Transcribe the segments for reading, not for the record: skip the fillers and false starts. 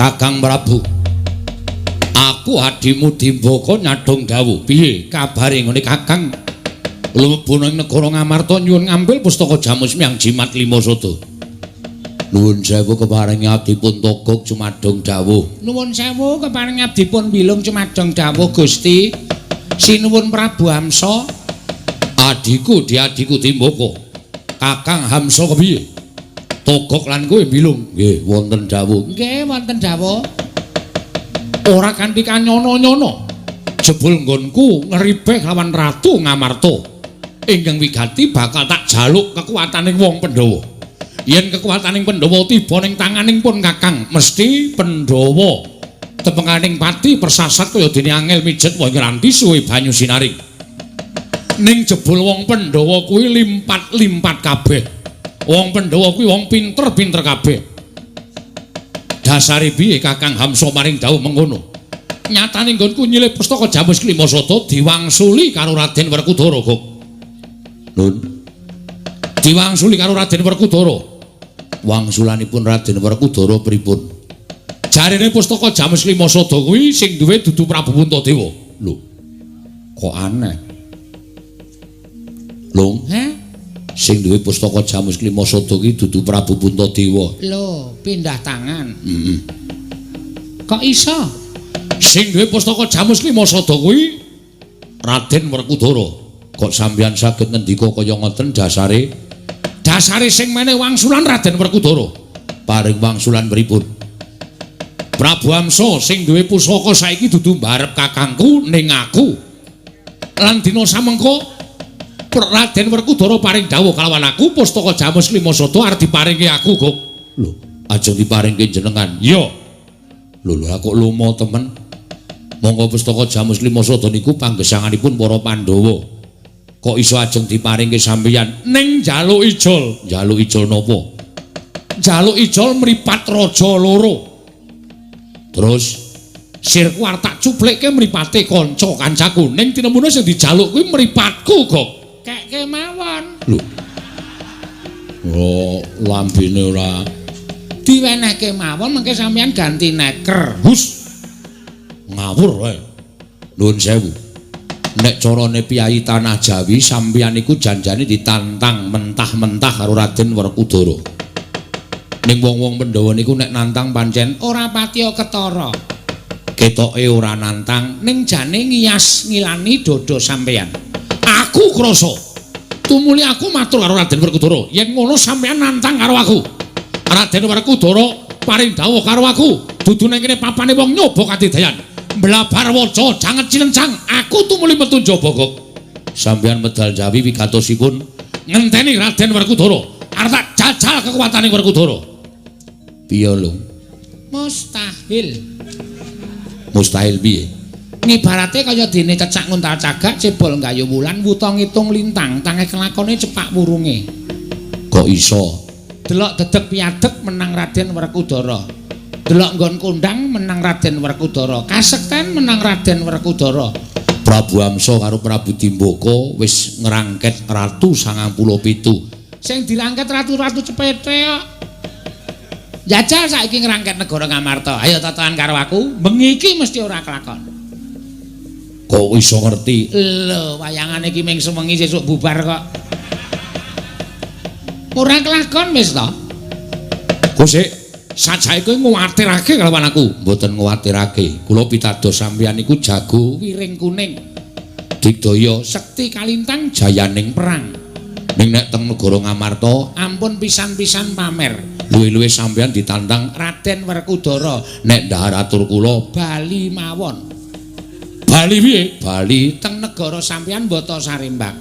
Kakang Prabu, aku adimu Dimbaka nyadhong dawuh. Piye kabare ngene Kakang? Lumebu ing negara Ngamarta nyuwun ngambil pustaka Jamus Miang Jimat Lima Sada. Nuwun sewu keparingi abdipun Togog cumadhong dawuh. Nuwun sewu keparingi abdipun Bilung cumadhong dawuh Gusti. Sinuwun Prabu Hamsa. Adiku diadiku Dimbaka. Kakang Hamsa kepiye? Togog lan kowe Bilung. Nggih, wonten dawuh. Nggih, wonten dawuh. Ora kanthi kanyono-nyono. Jebul nggonku ngribeh lawan Ratu Ngamarta. Ingkang wigati bakal tak jaluk kekuataning wong Pandhawa. Yen kekuataning Pandhawa tiba ning tanganing pun Kakang, mesti Pandhawa tepenganing pati persasat kaya dene angel mijet wae ngranti suwe banyu sinaring. Ning jebul wong Pandhawa kuwi limpat-limpat kabeh. Wong Pandhawa kuwi wong pinter-pinter kabeh. Dasare piye Kakang Hamsa maring dawuh mengkono? Nyatane nggonku nyilih pustaka Jamus Klima Sada diwangsuli karo Raden Werkudara, Gok. Nun. Diwangsuli karo Raden Werkudara. Wangsulanipun Raden Werkudara pripun? Jarene pustaka Jamus Klima Sada kuwi sing duwe dudu Prabu Puntadewa. Lho. Kok aneh. Lung, Heh? Sing duwe pustaka Jamus Klima Sada kuwi dudu Prabu Puntadewa. Lho, pindah tangan. Heeh. Kok iso? Sing duwe pustaka Jamus Klima Sada kuwi Raden Werkudara. Kok sampeyan saged ngendika kaya ngoten dasare? Dasare sing menehi wangsulan Raden Werkudara. Paring wangsulan pripun? Prabu Hamsa sing duwe pusaka saiki dudu mbarep kakangku ning aku. Lan dina samengko Raden Werkudara paring dawuh kalawan aku pustaka Jamus Klima Sada arep diparingke aku, Gok. Lho, ajeng diparingke jenengan. Iya. Lho, lho kok lomo temen. Monggo pustaka Jamus Klima Sada niku panggesanganipun para Pandhawa. Kok iso ajeng diparingke sampeyan? Ning njaluk ijol. Njaluk ijol napa? Njaluk ijol mripat raja loro. Terus sirku arep tak cuplikke mripate kanca kancaku. Ning tinemune sing dijaluk kuwi mripatku, Gok. Kekke mawon. Lho. Oh, lambene ora diwenehke mawon mengke sampeyan ganti neker. Hus. Ngawur wae. Nuwun sewu. Nek carane piyayi tanah Jawi sampeyan iku janjane ditantang mentah-mentah karo Raden Werkudara. Ning wong-wong Pandhawa niku nek nantang pancen ora patiya ketara. Ketoke ora nantang, ning jane ngiyas ngilani dodo sampeyan. Aku krasa. Tumuli aku matur karo Raden Werkudara, yen ngono sampeyan nantang karo aku. Raden Werkudara paring dawuh karo aku, dudu nang kene papane wong nyoba katidayan. Mblabar waca jangan cilencang, aku tumuli metu njaba, Gok. Sampeyan medal Jawi wigatosipun ngenteni Raden Werkudara. Arep tak jajal kekuatane Werkudara. Piye lho? Mustahil. Mustahil piye? Ngibarate kaya dene cecak nguntal cagak, cebol nggayu wulan, wuta ngitung lintang, tange kelakone cepak wurunge. Kok iso? Delok dedeg piadeg menang Raden Werkudara. Delok nggon kondang menang Raden Werkudara. Kasekten menang Raden Werkudara. Prabu Hamsa karo Prabu Dimbaka wis ngrangket Ratu 97. Sing dirangket ratu-ratu cepete kok. Jajal saiki ngrangket negara Ngamarta. Ayo totohan karo aku, bengi iki mesti ora kelakon. Kok iso ngerti? Lho, wayangane iki ming sewengi sesuk bubar kok. Ora kelakon wis to. Kok sik sajae kowe nguwatirake kalawan aku? Mboten nguwatirake. Kula pitados sampeyan niku jago wiring kuning. Digdaya sekti kalintang jayaning perang. Ning nek teng negara Ngamarta ampun pisan-pisan pamer. Luwih-luwih sampeyan ditantang Raden Werkudara. Nek ndahar atur kula bali mawon. Bali piye? Bali teng negara sampeyan mbata sarembak.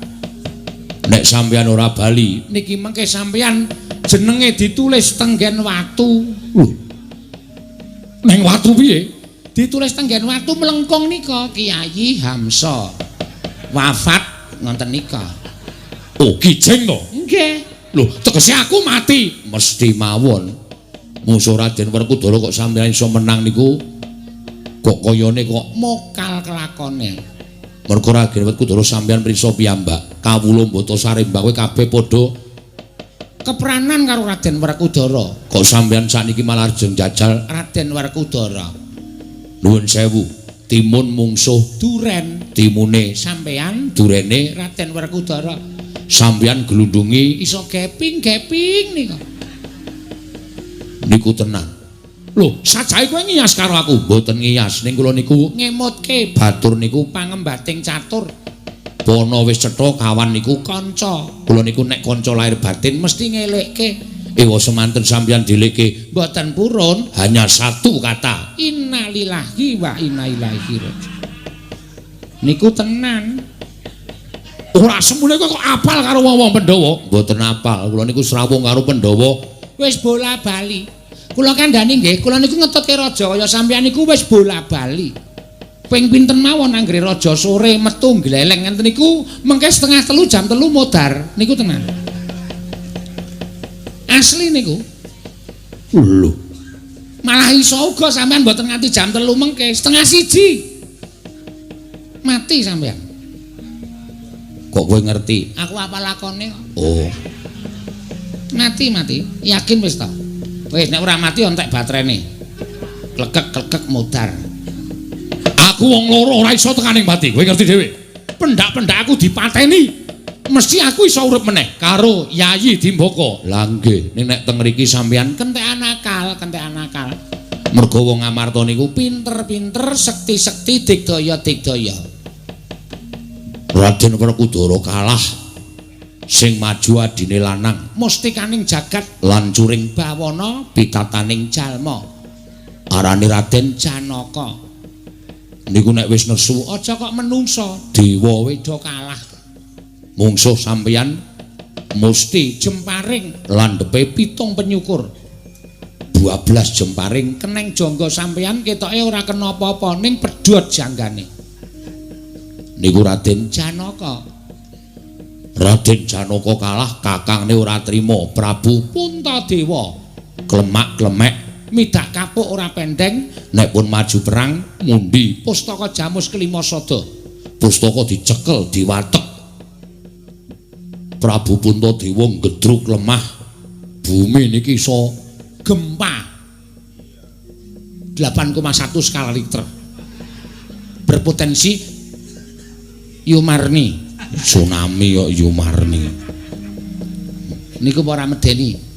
Nek sampeyan ora bali niki mengke sampeyan jenenge ditulis tenggen watu. Lho. Neng watu piye? Ditulis tenggen watu mlengkung nika Kiai Hamsa. Wafat ngonten nika. Oh, kijeng to? Nggih. Lho, tegese aku mati. Mesti mawon. Musuh Raden Werkudara kok sampeyan iso menang niku kok kayane kok mokal kelakone. Mergo Raden Werkudara sampeyan prisa piyambak. Kawula mbata sarembak kowe kabeh padha Kepranan karo Raden Werkudara. Kok sampeyan sakniki malah ajeng jajal Raden Werkudara? Nuwun sewu, timun mungsuh duren, timune sampeyan durene Raden Werkudara. Sampeyan glundungi iso geping-geping nika. Niku tenan. Lho, sajae kowe ngiyas karo aku? Mboten ngiyas, ning kula niku ngemutke batur niku pangembating catur. Bono wis cetha kawan niku kanca. Kula niku nek kanca lahir batin mesti ngelekke. Ewa semanten sampeyan dilekke. Mboten purun, hanya satu kata. Innalillahi wa inna ilaihi raji'un. Niku tenan. Ora semune kok apal karo wong-wong Pandhawa. Mboten apal, kula niku srawung karo Pandhawa. Wis bola-bali. Kula kandhani nggih, kula niku ngetutke raja kaya sampeyan niku wis bola-bali. Ping pinten mawon anggere raja sore metu gleleng ngenten niku mengke 2:30 jam 3 modar niku tenan. Asli niku. Lho. Malah iso uga sampean mboten nganti jam 3 mengke 12:30. Mati sampean. Kok kowe ngerti? Aku apa lakone kok. Oh. Mati-mati, yakin wis ta. Wis nek ora mati entek baterene. Klekek-klekek modar. Aku wong loro ora iso tekaning pati, kowe ngerti dhewe. Pendak-pendak aku dipateni, mesti aku iso urip meneh karo Yayi Dimbaka. Lah nggih, ning nek teng mriki sampeyan kentekan akal, kentekan akal. Mergo wong Ngamarta niku pinter-pinter, sekti-sekti, digdaya-digdaya. Raden Werkudara kalah, sing maju adine lanang, mustikaning jagat lan curing bawana pitataning jalma. Arane Raden Janaka. Niku nek wis nesu aja kok menungso, dewa weda kalah. Mungsuh sampeyan musti jemparing landhepe 7 penyukur. 12 jemparing keneng jangga sampeyan ketoke ora kena apa-apa ning pedhot janggane. Niku Raden Janaka. Raden Janaka kalah, kakangne ora trima. Prabu Puntadewa klemak-klemek midak kapuk ora pendeng, nek pun maju perang mundi pustaka Jamus kelima sada. Pustaka dicekel diwatek. Prabu Puntadewa ngedruk lemah bumi niki iso gempa 8,1 skala Richter, berpotensi Yumarni, tsunami kok Yumarni. Niku ora medeni.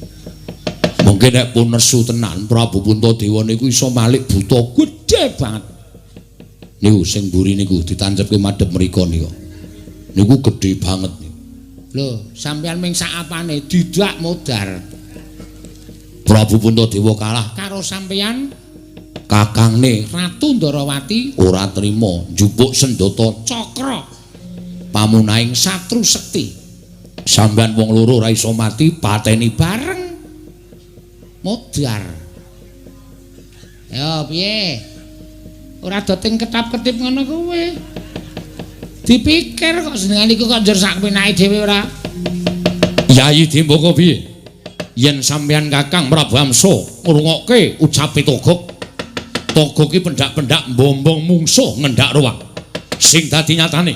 Mungkin nek pun nesu tenan Prabu Puntadewa niku iso malik buta gedhe banget. Niku sing mburi niku ditancepke madhep mriku niku. Niku gedhe banget. Lho, sampeyan ming sak apane didak modar. Prabu Puntadewa kalah karo sampeyan kakangne Ratu Ndarawati ora trima njupuk senjata cakra pamunahing satru sekti. Sampeyan wong loro ora iso mati, pateni bareng modar. Ya piye? Ora doting ketap-ketip ngono kowe. Dipikir kok senengane iku kok njur sak penake dhewe ora. Yayi Dimbaka piye? Yen sampeyan Kakang Prabu Amsa ngrungokke ucape Togok. Togok ki pendak-pendak mbombong mungsuh ngendak ruwak. Sing dadi nyatane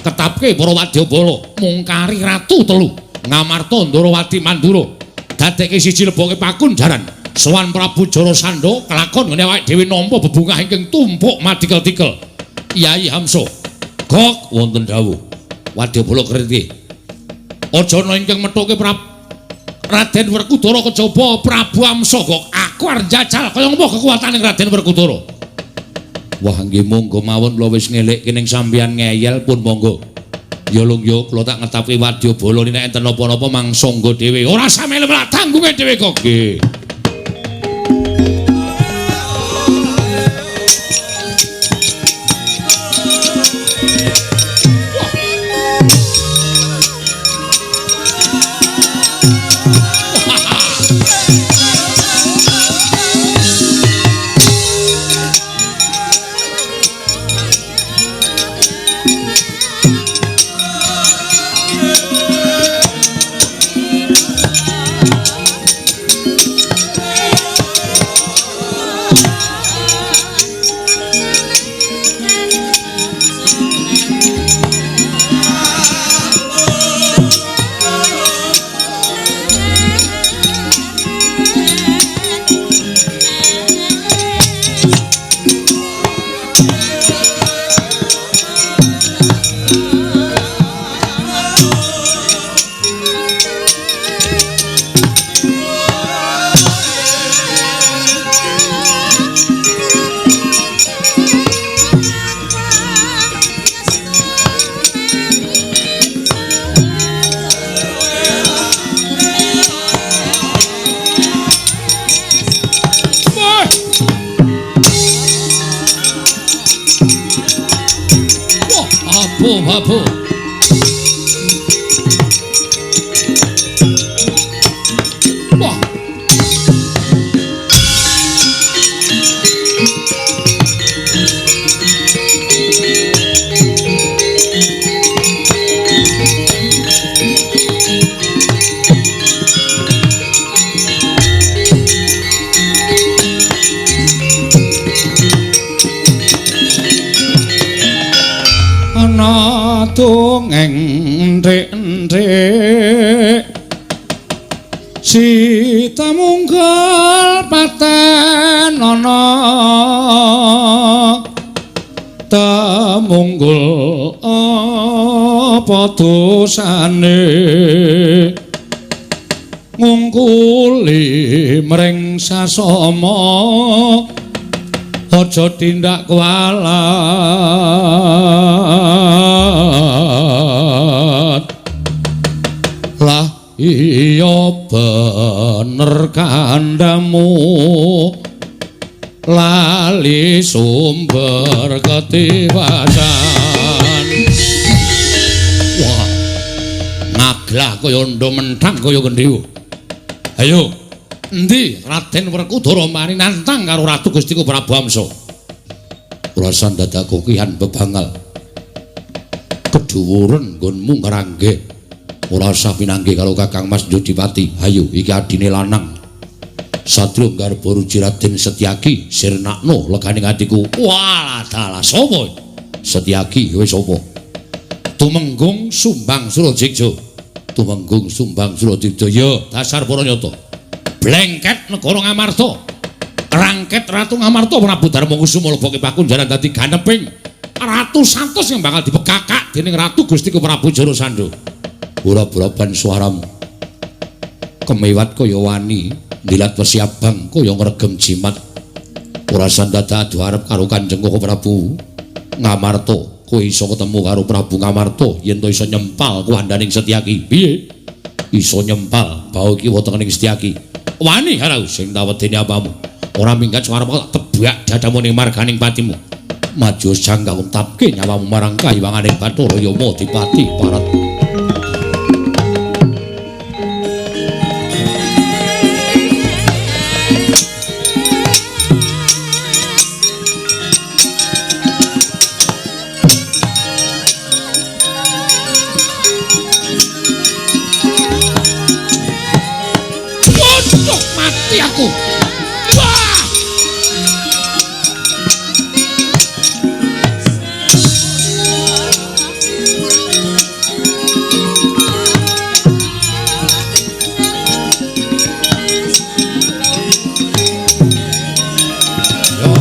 ketapke para wadyabala mungkari ratu telu Ngamarta Ndarawati Mandura. Dadekke siji leboke pakunjaran. Sowan Prabu Jarasandha kelakon ngene awake dhewe nampa bebungah ingkang tumpuk matikel-tikel. Yayi Hamsa. Gok wonten dawuh. Wadyabala kerti. Aja ana ingkang methuke Raden Werkudara kejaba Prabu Amsa kok aku arep njajal kaya ngopo kekuatane Raden Werkudara. Wah nggih monggo mawon kula wis ngelekke ning sampeyan ngeyel pun monggo. Ya lung yo kula tak ngetapi wadyabala nek enten napa-napa mangsangga dhewe. Ora samele malah tanggunge dhewe kok. Nggih. Babu, babu. Wah. Ana dongeng enthik-enthik si temunggul paten ana temunggul apa dosane ngungkuli mring sasama aja tindak kualat. Lah iya bener kandhamu lali sumber ketiwasan. Wah, ngaglah kaya ndha menthang kaya gendhewa. Ayo, endi Raden Werkudara mani nantang karo Ratu Gustiku Prabu Amsa. Urasan dadak kokihan bebangal. Kedhuwuren nggonmu ngrangge. Ora usah pinanggih karo Kakang Mas Jodipati. Hayo iki adine lanang. Satrio garba ruji Raden Setyaki sirnakno legane atiku. Walah dalah sapa? Setyaki kowe sapa? Tumenggung Sumbang Surajigja. Tumenggung Sumbang Surajigja. Ya, dasar para nyata. Blengket negara Ngamarta. Rangket Ratu Ngamarta Prabu Darma Kusuma leboke pakunjaran dadi ganeping ratu santos yang bakal dipekakak dening Ratu Gustiku Prabu Jarasandha. Ora-ora suaramu kemewat kaya wani ndilat wesi abang kaya ngregem jimat. Ora sandadak adu arep karo Kanjeng Koko Prabu Ngamarta. Kowe iso ketemu karo Prabu Ngamarta yen to iso nyempal kuwandaning Setyaki. Piye? Iso nyempal bau iki wetengening Setyaki. Wani karo sing tak wedeni apamu. Ora minggat suaramu tak tebak dadamu ning marganing patimu. Maju jangga untapke nyawamu marang kayiwanganing Bathara Yama Dipati Parat. Aku. Wah! Yo.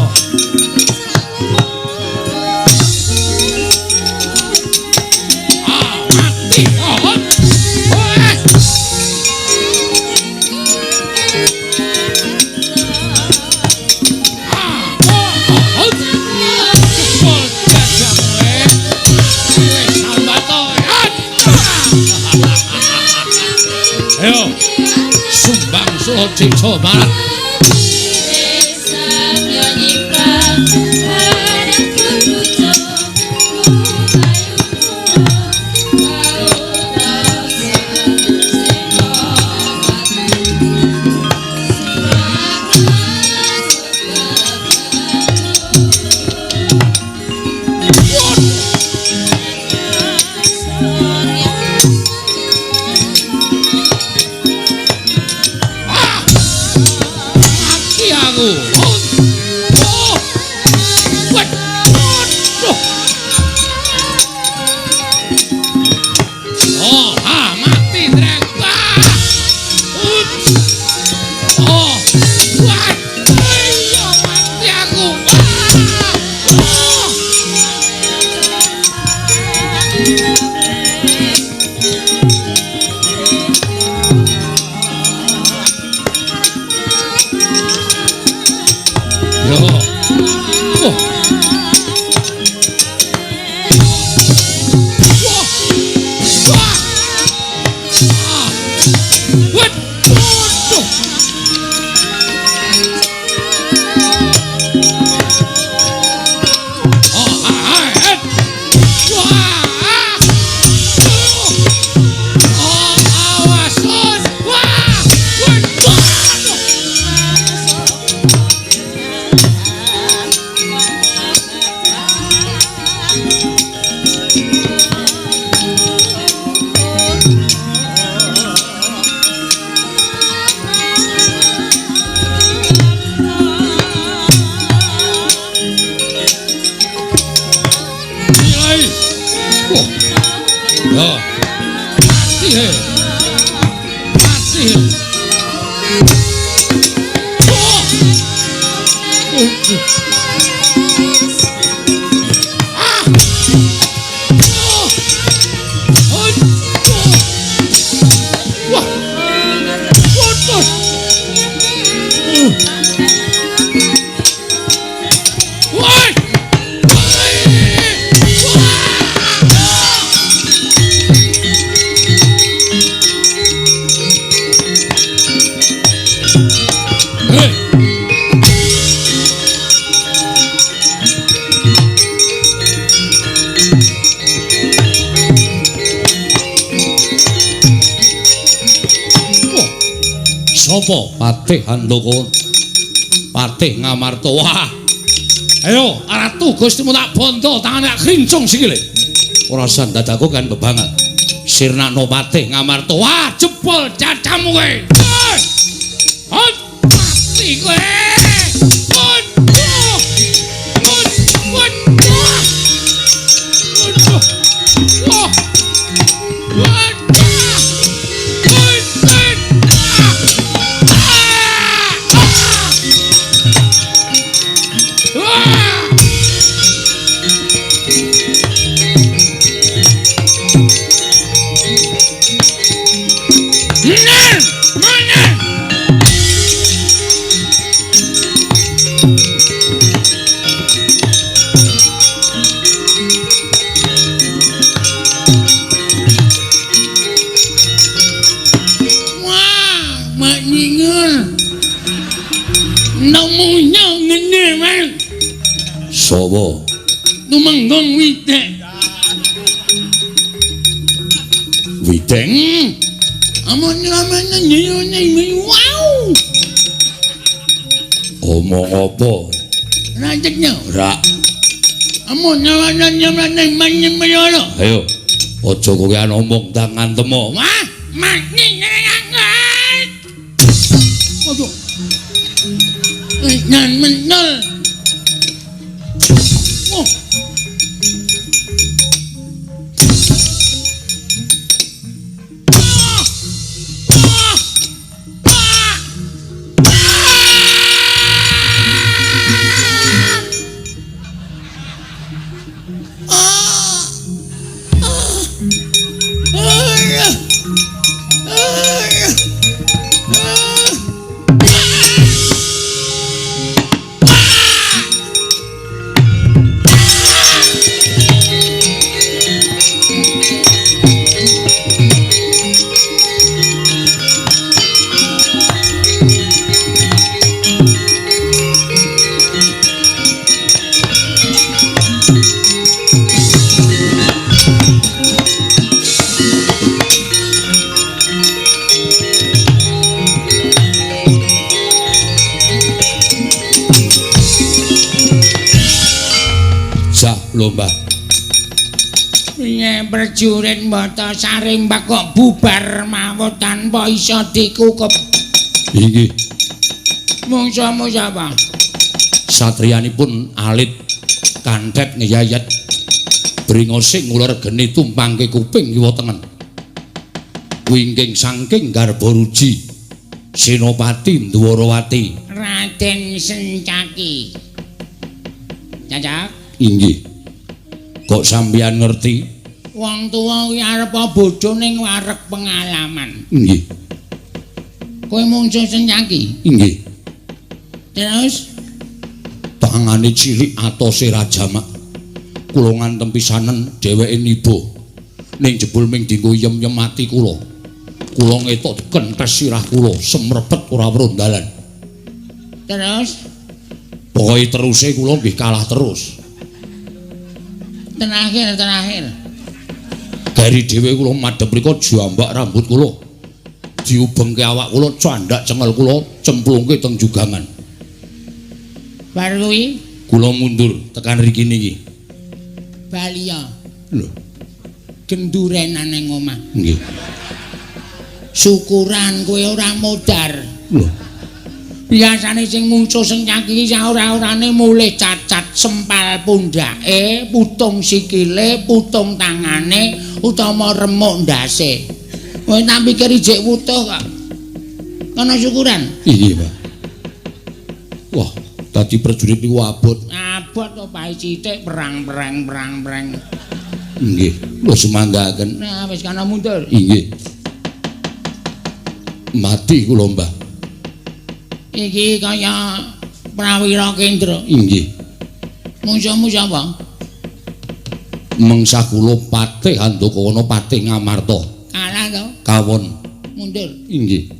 Ah, mati. Oh. Ayo, Sumbang Surajigja Barat. Wah! Yo. Mati he. Mati. Wah. Putus. Wah. Sopo Patih Handaka, Patih Ngamarta. Wah. Ayo, Ratu Gustimu tak bondo tangane tak krincung sikile. Ora usah dadaku kan bebanget. Sirnakno Patih Ngamarta. Wah, jebol cacamu kowe. Hot, mati kowe. Aduh. Aduh. Aduh. Wah. Wah. Sopo? Tumenggung Widek. Widek. Amon nyramene nyene wow. Omong apa? Raceknya ora. Amon nyramene nyene. Ayo. Aja kowean omong ndang ngantemo. Wah, mati nyenengan. Aduh. Nyan menol. Oh. Lomba. Piye prajurit mbata sarimbak kok bubar mawon tanpa iso dikukep. Inggih. Mungsuhmu sapa? Satriyanipun alit kanthet ngeyayat bringose ngular geni tumpangke kuping kiwa tengen. Wingking saking Garbaruji Senopati Ndwarawati Raden Sencaki. Cacak? Inggih. Kok sampeyan ngerti? Wong tuwa kuwi arep bojo ning wareg pengalaman. Inggih. Kowe mungsuh Sencaki? Inggih. Terus tangane cilik atose Rajamak. Kula ngantem pisanen dheweke niba. Ning jebul ming dienggo yem-yem ati kula. Kula ngetok kentes sirah kula semrepet ora weruh dalan. Terus pokoke teruse kula nggih kalah terus. Terakhir. Gari dhewe kula madhep mriku jambak rambut kula. Diubengke awak kula, candhak cengel kula cemplungke teng jugangan. Bar kuwi kula mundur tekan riki niki. Baliya. Lho. Gendurenan ning omah. Nggih. Syukuran kowe ora modar. Lho. Biasane sing mungsuh Sencaki iki ora-orane mulih cacat sempal pundhake, putung sikile, putung tangane, utawa remuk ndase. Kowe tak pikir ijek wutuh kok. Ana syukuran? Iya, Pak. Wah, dadi prajurit niku abot. Abot to pae sithik perang-perang perang-perang. Nggih, lho sumanggaken. Nah, wis kana mundur. Inggih. Mati kula, Mbah. Iki kaya Prawira Kendra. Inggih. Mungsuhmu sapa? Mengsah kula Patih Handakawana Patih Ngamarta. Kalah to? Kawon. Mundur. Inggih.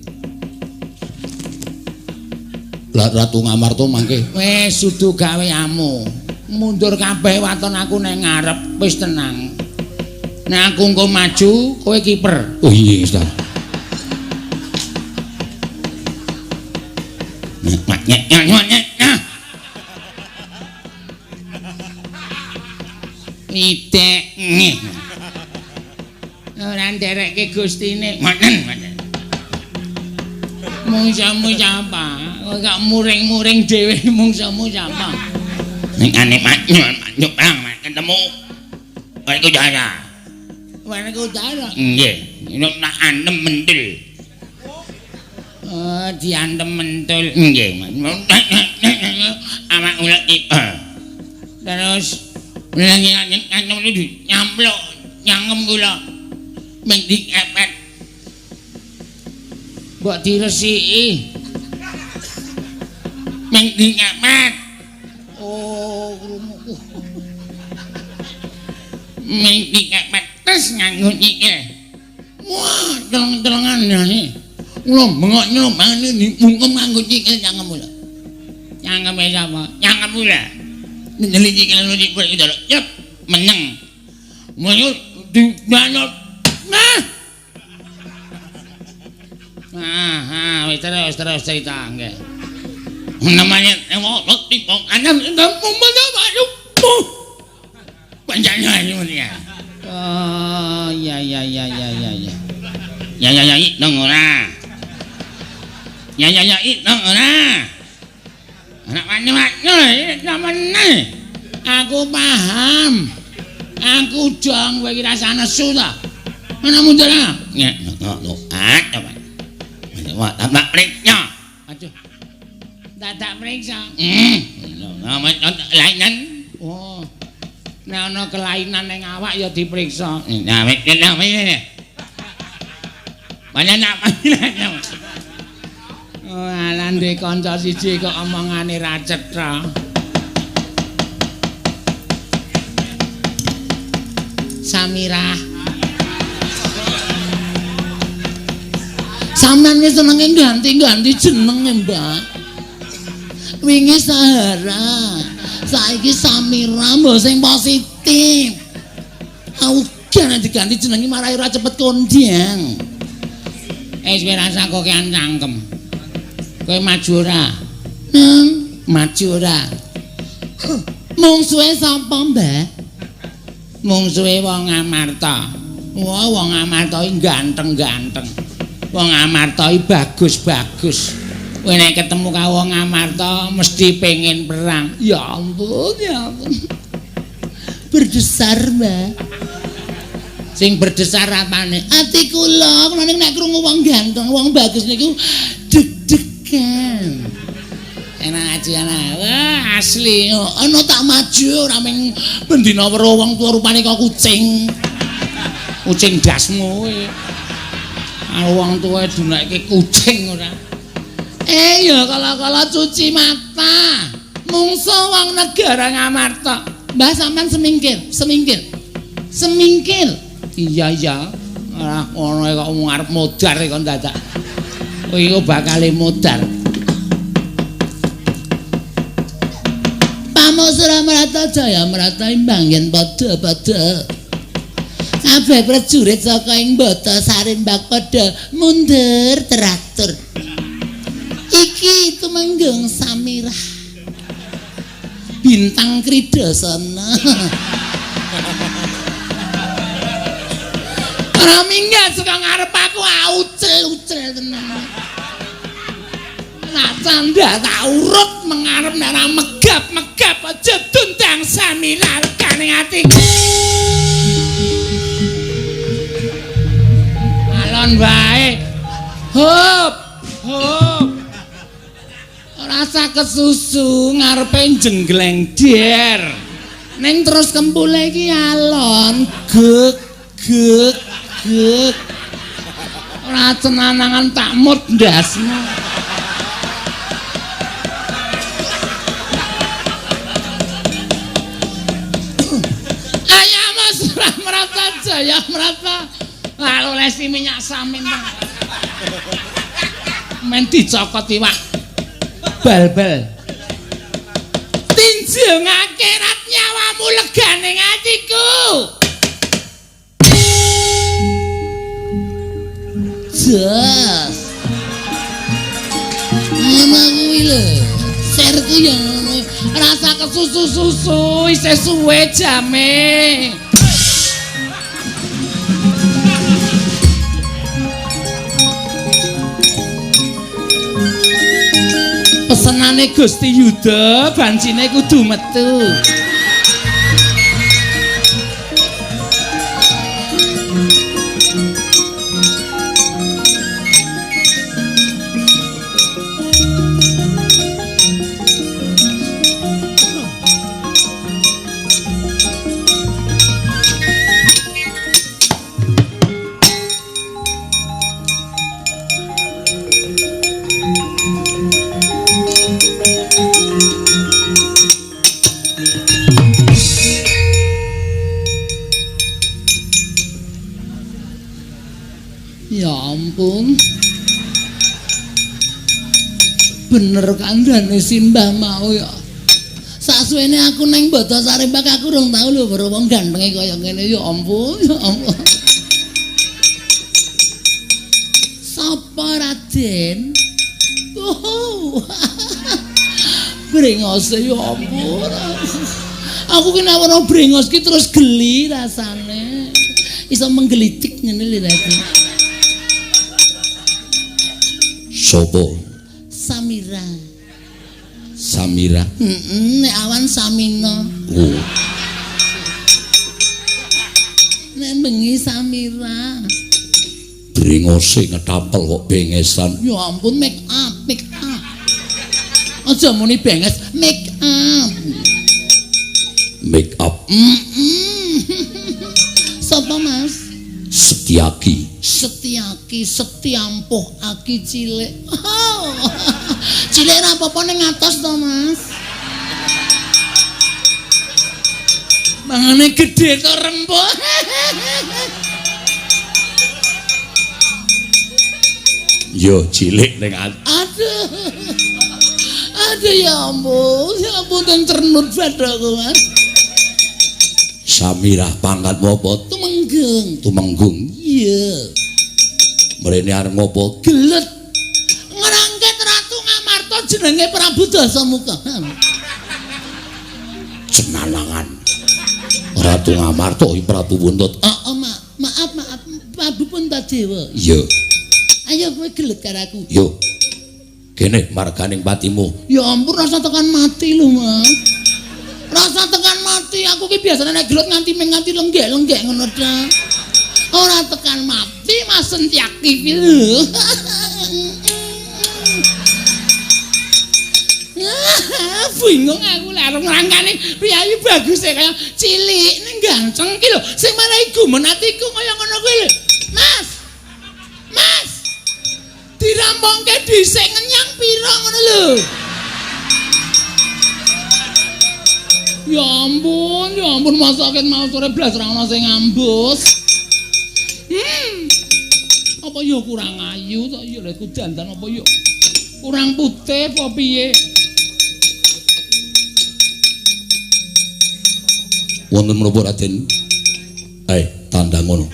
Lah Ratu Ngamarta mangke wis sudu gaweamu. Mundur kabeh waton aku nang ngarep wis tenang. Nek aku engko maju, kowe kiper. Oh iya, Ustaz. Nitek nggih. Ora nderekke gustine. Ngoten, ngoten. Mungsuhmu sapa? Kowe kok muring-muring dhewe mungsuhmu sapa? Nek ane maju perang ketemu Werkudara. Werkudara? Nggih, nek tak antem mentul. Oh, diantem mentul. Nggih. Awak ulet iki. Terus lagi antem nyampluk nyangem kula. Ming diepet. Mbok diresiki. Ming diepet. Oh, krunguku. Ming diepet tes nganggo nyikil. Wah, teleng-telengan jane. Kula bengok nyelobane dibungkem nganggo nyikil cangkem kula. Cangkeme sapa? Cangkem kula. Ndelok nyikil dipun ndelok. Yep, meneng. Moyo dibanot. Nah. Ah, wis terus cerita nggih. Namanya ewok tipe anam panjangnya ini ya. Oh, iya iya iya iya iya iya. Ya ya ya nang ora. Ya ya ya nang ora. Anak wani-wani namane. Aku paham. Aku dong kowe iki rasah nesu ta. Ana mundur ah. Ya, no, ah, coba. Wah, tak periksa. Aduh. Tak periksa. Kelainan. Oh. Nek ana kelainan ning awak ya diperiksa. Nah, wis wis. Banyak nak Oh, alah ndek kanca siji kok omongane ra cetha. Samirah. Sampeyan wis senenge ganti-ganti jenenge, Mbak. Wingi Sahara, saiki Samira mbok sing positif. Aku gak diganti jenenge marai ora cepet kondang. Wis rasa kokean cangkem. Kowe maju ora? Nang, maju ora? Mungsuhe sapa, Mbak? Mungsuhe wong Amarta. Wah, wong Amarta iki ganteng-ganteng. Wong Amarta iki bagus-bagus. Kowe nek ketemu karo wong Amarta mesti pengen perang. Ya ampun, ya ampun. Berdesar, Mbak. Sing berdesar apane? Ati kula, kula nek krungu wong ganteng, wong bagus niku deg-degan. Enak aja lah. Wah, asli. Ana tak maju ora mung bendina weruh wong tuwa rupane kok kucing. Kucing dasmu kowe. Wong tuwa dunekke kucing ora. Ya kala-kala cuci mata. Mungsuh wong negara Ngamarta. Mbah sampean semingkir, semingkir. Semingkir. Iya iya. Ora ngono kok wong arep modar kok dadak. Kowe iku bakale modar. Pamusura Marata Jaya Marata imbang yen padha-padha. Kabeh prajurit saka ing Bata Sarimbak padha mundur teratur. Iki Tumenggung Samirah. Bintang Kridasana. Ora minggat saka ngarep aku aucel-ucel tenan. Nak canda tak urut mengarep nek ora megap-megap aja dundang Samirah kaning atiku. Alon wae. Hup, hup. Ora usah kesusu ngarepe jenggleng der. Ning terus kempule iki alon, gek gek gek. Ora cenanangan tak mut ndasmu. Ayah Mas Merata Jaya Merata. Lalu lesi minyak samin. Men dicokot iwak bal-bal. Tinjungake rat nyawamu legane atiku. Jas. Ngono kuwi lho. Serku ya ngono. Rasa kesusu-susu isih suwe jame. Pesenane Gusti Yuda bancine kudu metu. Ya ampun. Bener kandhane simbah mau ya. Saksuwene aku neng Botosari Mbak aku rong tau lho weruh wong gantenge kaya ngene ya ampun, ya ampun. Sapa Raden? Oh. Brengose ya ampun. Aku ki nek weruh brengos ki terus geli rasane. Iso menggelitik ngene lho Raden. Sopo? Samira. Samira. Nek awan Samina. Oh. Nek bengi Samira. Brengose ngetapel kok bengesan. Ya ampun make up, make up. Aja muni benges, make up. Make up. Sapa Mas? Setiaki. Setiaki, setiampuh aki cilik. Oh. Cilik ora apa-apa ning atos to, Mas. Mangane gedhe to rempuk. Yo cilik ning atos. Aduh. Aduh ya ampun, ya ampun ten cernut bathokku, Mas. Samirah pangkat apa? Tumenggung. Tumenggung. Iya. Mrene arep ngopo? Gelet. Ngrangket Ratu Ngamarta jenenge Prabu Dasamuka. Cenanangan. Ratu Ngamarta iki Prabu Buntut. Heeh, maaf, maaf, Prabu Puntadewa. Iya. Ayo kowe gelet karo aku. Yo. Kene marganing patimu. Ya ampun rasa tekan mati lho, Mas. Rasa tekan mati aku ki biasane nek gelut nganti nganti lenggek-lenggek ngono ta. Ora tekan mati Mas Sentiaki ki lho. Bingung aku lek arep ngrangkane priyayi baguse kaya cilik ning ganteng ki lho sing marai gumun atiku kaya ngono kuwi lho. Mas. Mas. Dirampungke dhisik ngenyang pira ngono lho. Ya ampun masa ket mau sore blas ra ono sing ngambus. Apa ya kurang ayu to ya lek dandan apa ya kurang putih apa piye? Wonten menapa Raden? Tandang ngono.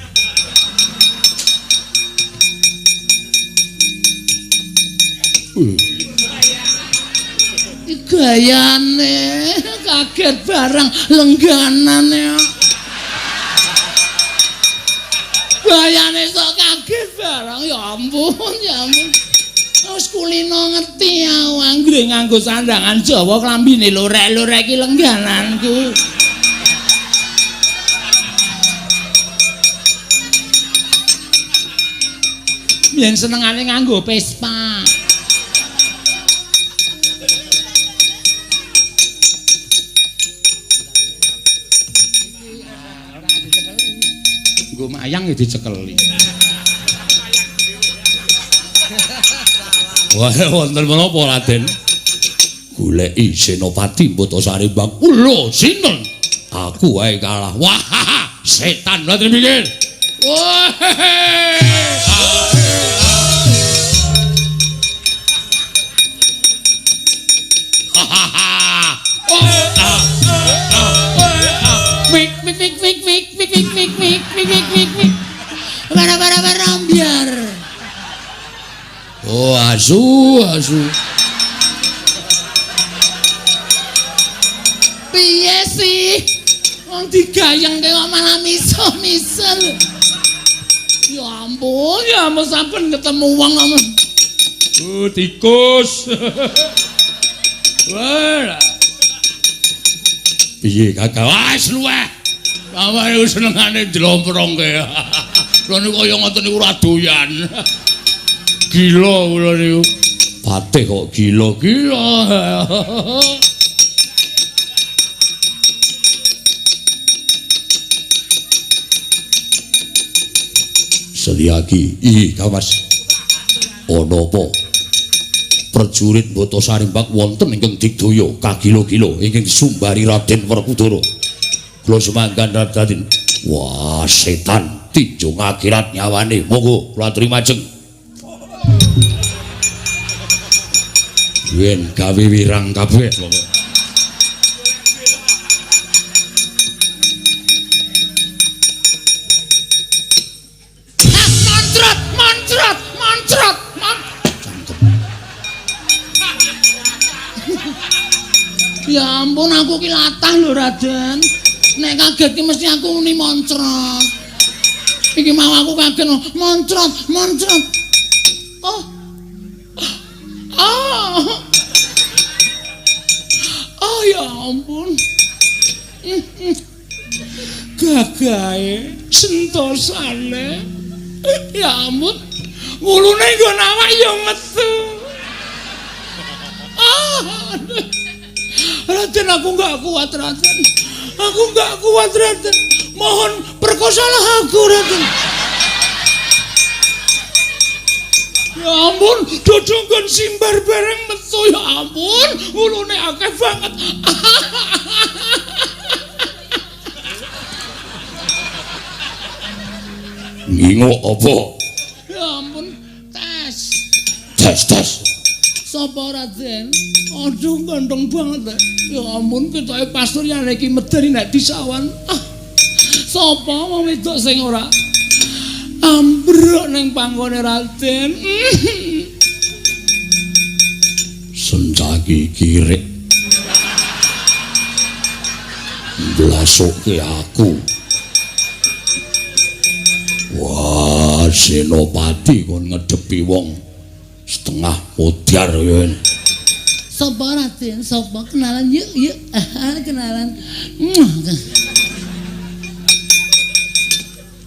Gayane kaget barang lengganane. Gayane sok kaget barang ya ampun, ya ampun. Wis kulino ngerti aku anggere nganggo sandangan Jawa klambine lorek-lorek iki lenggananku. Biyen senengane nganggo Vespa. Nggo mayang ya dicekeli. Wah, wonten menapa Raden? Goleki Senopati Bathara Sarimbang. Lho, sinten? Aku wae kalah. Wah, setan Raden mikir. Wah. Wik wik wik wik wik wik wik wik wik wik wik wik wik. Bara bara bara biar. Oh, asu asu. Piye sih? Wong digayengke kok malah miso-misel. Ya ampun, ya ampun sampun ketemu wong ampun. Oh, tikus. Wah. Piye Kakak? Wis luweh. Awake senengane njlomprongke. Kula niku kaya ngoten niku ora doyan. Gila kula niku. Patih kok gila-gila. Sediaki, ih Kang Mas. Ana apa? Prajurit Bathara Sarimbang wonten ingkang digdaya kagila-gila ingkang disumbari Raden Werkudara. Kula sumangga Raden. Wah, setan tinjung akhirat nyawane. Monggo kula aturi majeng. Yen gawe wirang kabeh monggo. Moncrot, moncrot, moncrot, moncrot. Ya ampun, aku ki latah lho Raden. Nek kaget ki mesti aku muni moncrot. Iki mau aku kaget moncrot, moncrot. Oh. Oh. Oh ya ampun. Gagahe sentosane. Ya ampun. Wulune nggon awak ya metu. Ah. Raden, aku nggak kuat Raden. Aku nggak kuat Raden. Mohon perkosalah aku Raden. Ya ampun, dodonggon simbar bareng metu ya ampun, wulune akeh banget. Nginguk apa? Ya ampun, tes. Tes, tes. Sapa Raden? Aduh, ganteng banget. Ya ampun, ketoke pasuryane iki medeni nek disawan. Ah. Sapa wong wedok sing ora ambruk ning panggone Raden? Sencaki kirik. Blasuke aku. Wah, Senopati kon ngedepi wong setengah modar yen. Sapa Raden? Sapa? Kenalan yuk, yuk. Kenalan.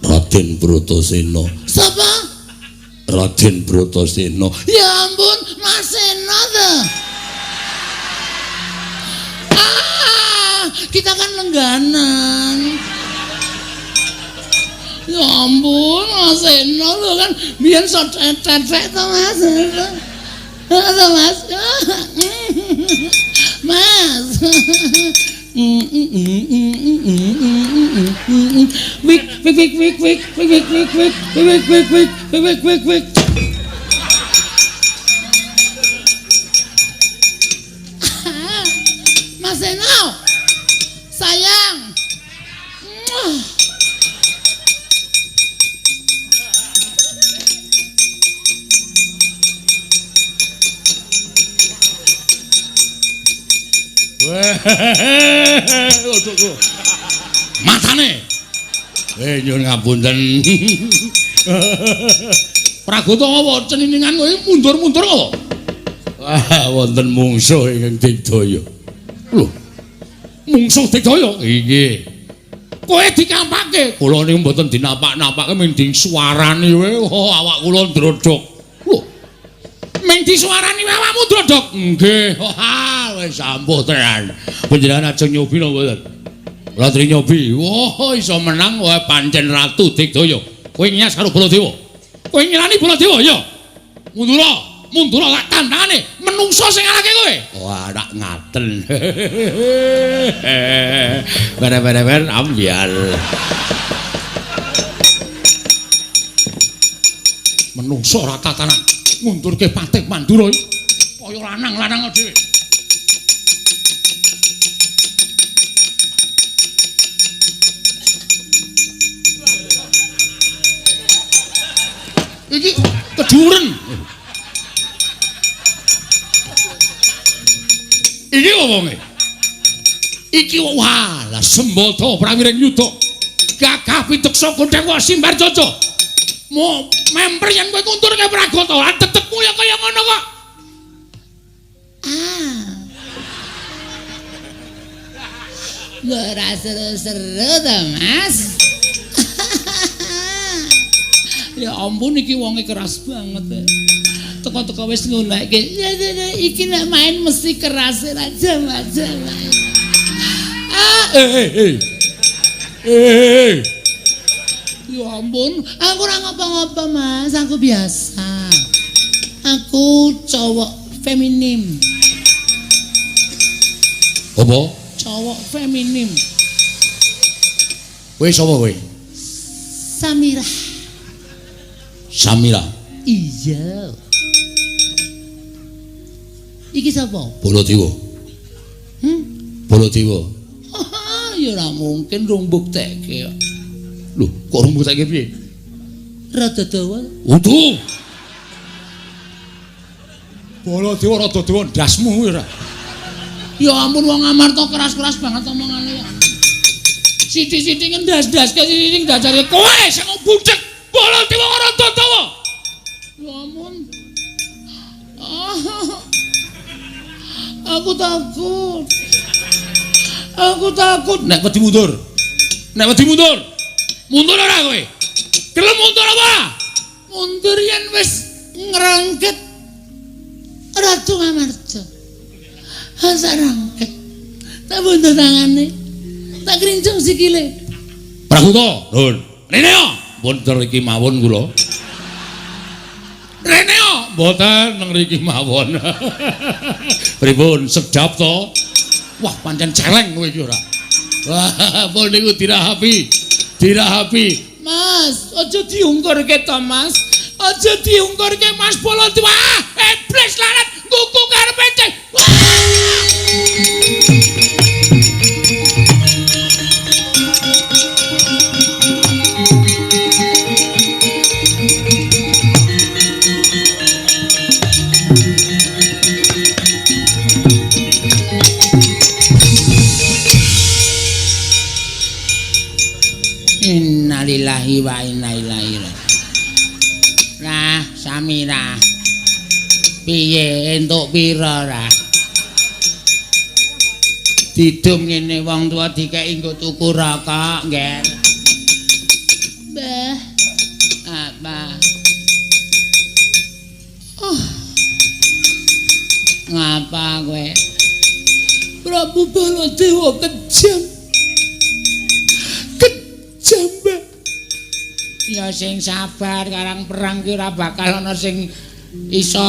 Raden Bratasena. Sapa? Raden Bratasena. Ya ampun, Mas Sena to. Ah, kita kan lengganan. Ya ampun, Mas Sena lho kan biyen sok tetek to, Mas. Halo, Mas. Mas. Wik wik wik wik wik wik wik wik wik wik wik wik wik wik wik. Mas Seno, sayang. Matane. Nyuwun ngapunten. Pragota apa ceniningan kowe mundur-mundur apa? Wah, wonten mungsuh ingkang digdaya. Lho. Mungsuh digdaya? Inggih. Kowe dikampake. Kula niku mboten dinapak-napake ming disuwarani wae. Oh, awak kula ndrodhok. Lho. Ming disuwarani awakmu ndrodhok? Nggih. Wah, wis ampuh tenan. Panjenengan ajeng nyobi napa mboten? Kula ajeng nyobi. Wah, iso menang wae pancen Ratu Digdaya. Kowe nyas karo Baladewa. Kowe nyelani Baladewa ya. Mundura, mundura lak tandangane menungso sing ngalahke kowe. Wah, rak ngaten. Ber-ber-ber ambyar. Menungso ora tatanan ngundurke patih Mandura iki. Kaya lanang-lanang dhewe. Iki keduren. Iki wonge. Iki walah sembada prawiring yuda. Gagah piteksa gondheng simbar jaja. Mo memper yen kowe ngundurke Pragata, lan tetekmu ya kaya ngono kok. Ah. Ora seru-seru to, Mas. Ya ampun iki wonge keras banget. Teko-teko wis ngonekke. Iki nek main mesti keras ora jam-jam. Ah, eh. Eh. Ya ampun, aku ora ngopo-ngopo, Mas. Aku biasa. Aku cowok feminim. Apa? Cowok feminim. Kowe sapa kowe? Samirah. Samira. Iya. Iki sapa? Baladewa. Baladewa. Ya ora mungkin rung mbuktekke. Lho, kok rung mbuktekke piye? Rada dawa. Udu. Baladewa rada dawa ndasmu ora. Ya ampun wong Amarta keras-keras banget omongane ya. Sithik-sithik ngendas-ndaske sithik ndajare kowe sing budhek. Baladewa rada dawa. Ya ampun. Aku takut. Aku takut. Nek wedi mundur. Nek wedi mundur. Mundur ora kowe? Gelem mundur apa? Mundur yen wis ngrangket Ratu Amarta. Sak rangket. Tak buntu tangane. Tak krincung sikile. Prakuta, Nun. Rene yo. Mboten iki mawon kula. Rene yo, mboten nang mriki mawon. Pripun sedap to? Wah, pancen celeng kowe iki ora. Wah, pun niku dirahapi. Dirahapi. Mas, aja diungkurke to, Mas. Aja diungkurke Mas Baladewa. Iblis larat ngguku karepe cek. Innalillahi wa inna ilaihi raji'un. Lah, Samira. Piye entuk pira ra? Didum ngene wong tuwa dikeki nggo tuku rokok, Ngger. Mbah, apa? Oh. Ngapa kowe? Prabu Baladewa kejam. Kejam, Mbah. Ya sing sabar, karang perang ki ora bakal ana sing iso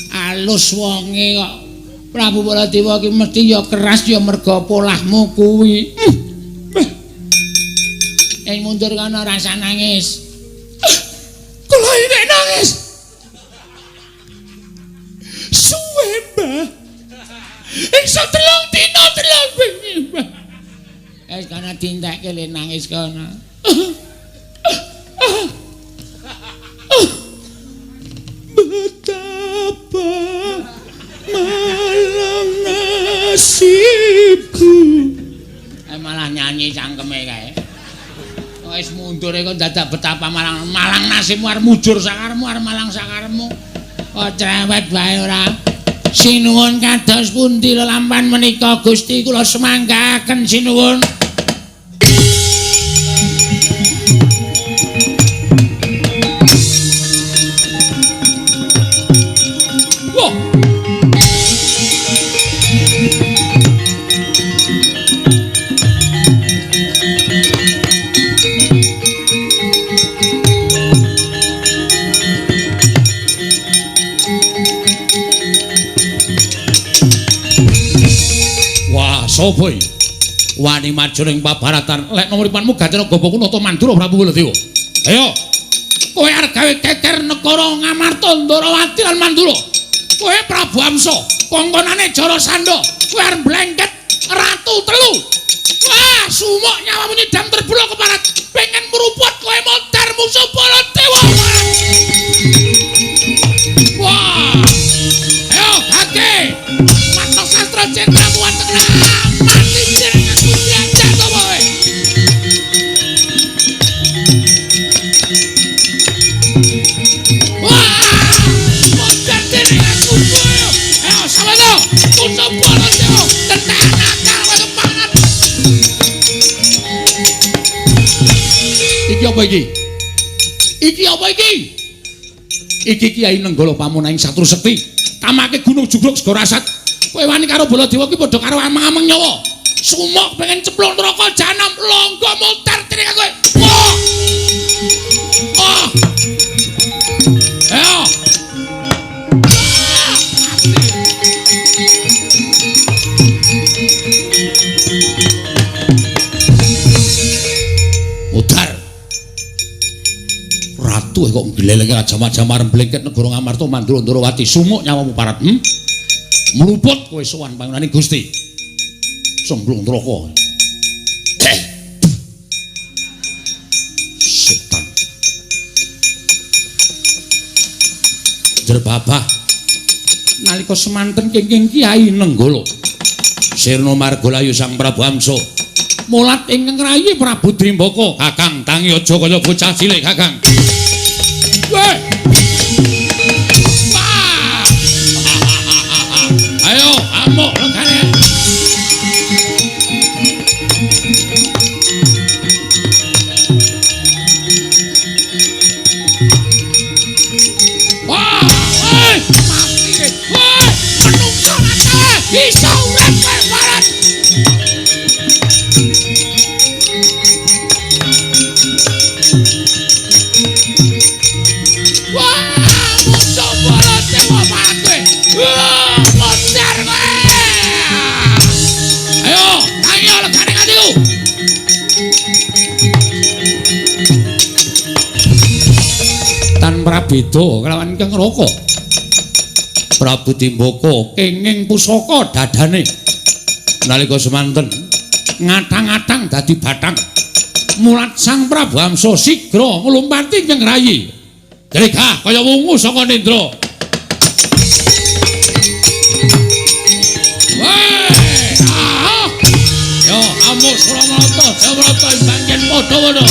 alus wonge kok. Prabu Baladewa ki mesti ya keras ya merga polahmu kuwi. Ing mundur kono rasa nangis. Kula ini nangis. Suwe, Mbah. Iso telung dina telung bengi, Mbah. Wis kono dintekke le nangis kono. Betapa malang nasibku. Malah nyanyi cangkeme kae. Wis mundur kok dadak betapa malang malang nasibmu arep mujur sakarmu arep malang sakarmu. Kok cerewet wae ora. Sinuwun kados pundi lelampan menika Gusti kula semanggaken sinuwun. Sapa iki? Wani maju ning pabaratan, lekno mripanmu gatena goboku nata Mandura Prabu Baladewa. Ayo. Kowe arep gawe geger negara Ngamarta Ndarawati lan Mandura. Kowe Prabu Amsa, kongkonane Jarasandha. Kowe arep blengket ratu telu. Wah, sumuk nyawamu nyidam terbelok keparat. Pengen meruput kowe modar musuh Baladewa. Wah. Ayo, gage. Matok sastra jendramu watek mati jeneng aku diajar to kowe. Wah, modar jeneng aku kowe. Ayo, sampeyan musuh Baladewa tenang akal kowe kepangan. Iki apa iki? Iki apa iki? Iki Kyai Nenggala pamunaing satru sekti. Tamake gunung jugruk segara asat. Kowe wani karo Baladewa ki padha karo ameng-ameng nyawa. Sumuk pengen cemplung neraka jahanam, longgo mutar dening kowe. Wah. Ah. Ayo. Mutar. Ratu kok nglelenge jama-jama arep blengket negara Ngamarta Mandura Ndarawati. Sumuk nyawamu parat. Mluput kowe sowan pangunane Gusti. Cemplung neraka. Setan. Jerbabah nalika semanten kenging Kyai Nenggala. Sirna margalayu Sang Prabu Amsa. Mulat ingkang rayi Prabu Drimbaka. Kakang tangi aja kaya bocah cilik, Kakang. Weh. Wah. Ayo, amuk lengkane. Wah, weh, mati. Weh, menungso nakal iso urip kowe barat. Wah, musuh Baladewa mati. Wah, modar kowe. Ayo, ayo legane atiku. Tan prabeda kelawan Kang Raka. Prabu Timbaka kenging pusaka dadane. Nalika semanten ngatang-atang dadi bathang. Mulat Sang Prabu Amsa sigra nglumpati ing rayi. Gregah kaya wungu saka nendra. Weh, ah. Yo amuk Suramarta, Jamarta bangken padha-padha.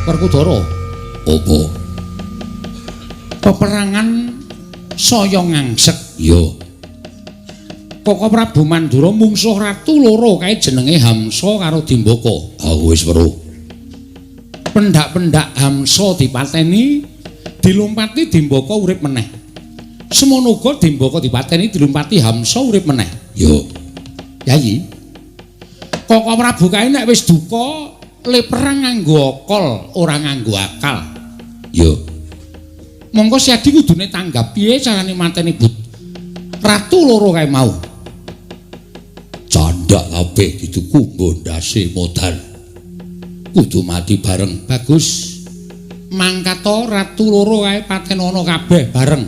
Werkudara, apa? Peperangan saya ngangsek. Ya. Koko Prabu Mandura mungsuh ratu loro kae jenenge Hamsa karo Dimbaka. Aku wis weruh. Pendak-pendak Hamsa dipateni, dilumpati Dimbaka urip meneh. Semono uga Dimbaka dipateni, dilumpati Hamsa urip meneh. Ya. Yayi. Koko Prabu kae nek wis duka le perang nganggo akal, ora nganggo akal. Ya. Mongko Siadi kudune tanggap piye carane mateni but ratu loro kae mau. Candak kabeh dituku nggo ndase modal. Kudu mati bareng. Bagus. Mangkato ratu loro kae patenono kabeh bareng.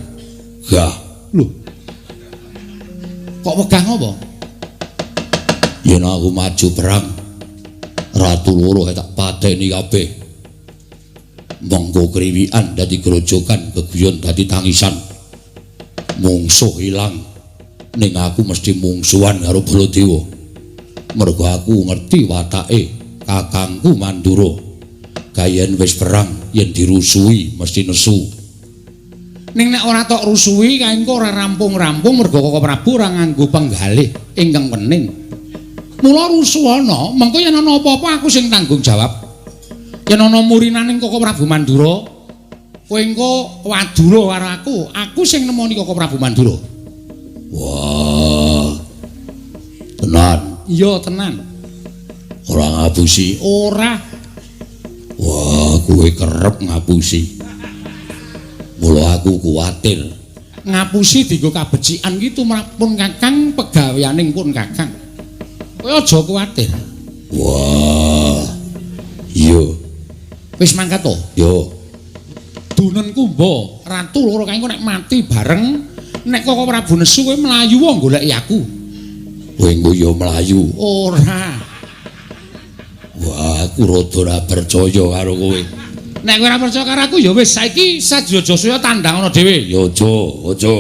Gah. Lho. Kok wegah ngopo? Yen aku maju perang, ratu loro tak pateni kabeh. Monggo kriwikan dadi grojogan, geguyon dadi tangisan. Mungsuh ilang, ning aku mesti mungsuhan karo Baladewa. Mergo aku ngerti watake kakangku Mandura. Gayen wis perang, yen dirusuhi mesti nesu. Ning nek ora tok rusuhi kae engko ora rampung-rampung mergo Koko Prabu ora nganggo penggalih ingkang wening. Mula rusuhana, mengko yen ana apa-apa aku sing tanggung jawab. Yen ana murinaning Koko Prabu Mandura, Kowe engko wadura karo aku, aku sing nemoni Koko Prabu Mandura. Wah. Tenan. Iya, tenan. Ora ngapusi. Ora. Wah, kowe kerep ngapusi. Mula aku kuwatir. Ngapusi dienggo kabecikan ki tumrap pun Kakang, pegaweaning pun Kakang. Kowe aja kuwatir. Wah. Iya. Wis mangkat to? Yo. Dunen Kumba, ratu loro kae engko nek mati bareng, nek Koko Prabu nesu kowe mlayu wae goleki aku. Kowe engko ya mlayu. Ora. Wah, aku rada ora percaya karo kowe. Nek kowe ora percaya karo aku ya wis saiki Sajajasaya tandang ana dhewe. Ya aja, aja.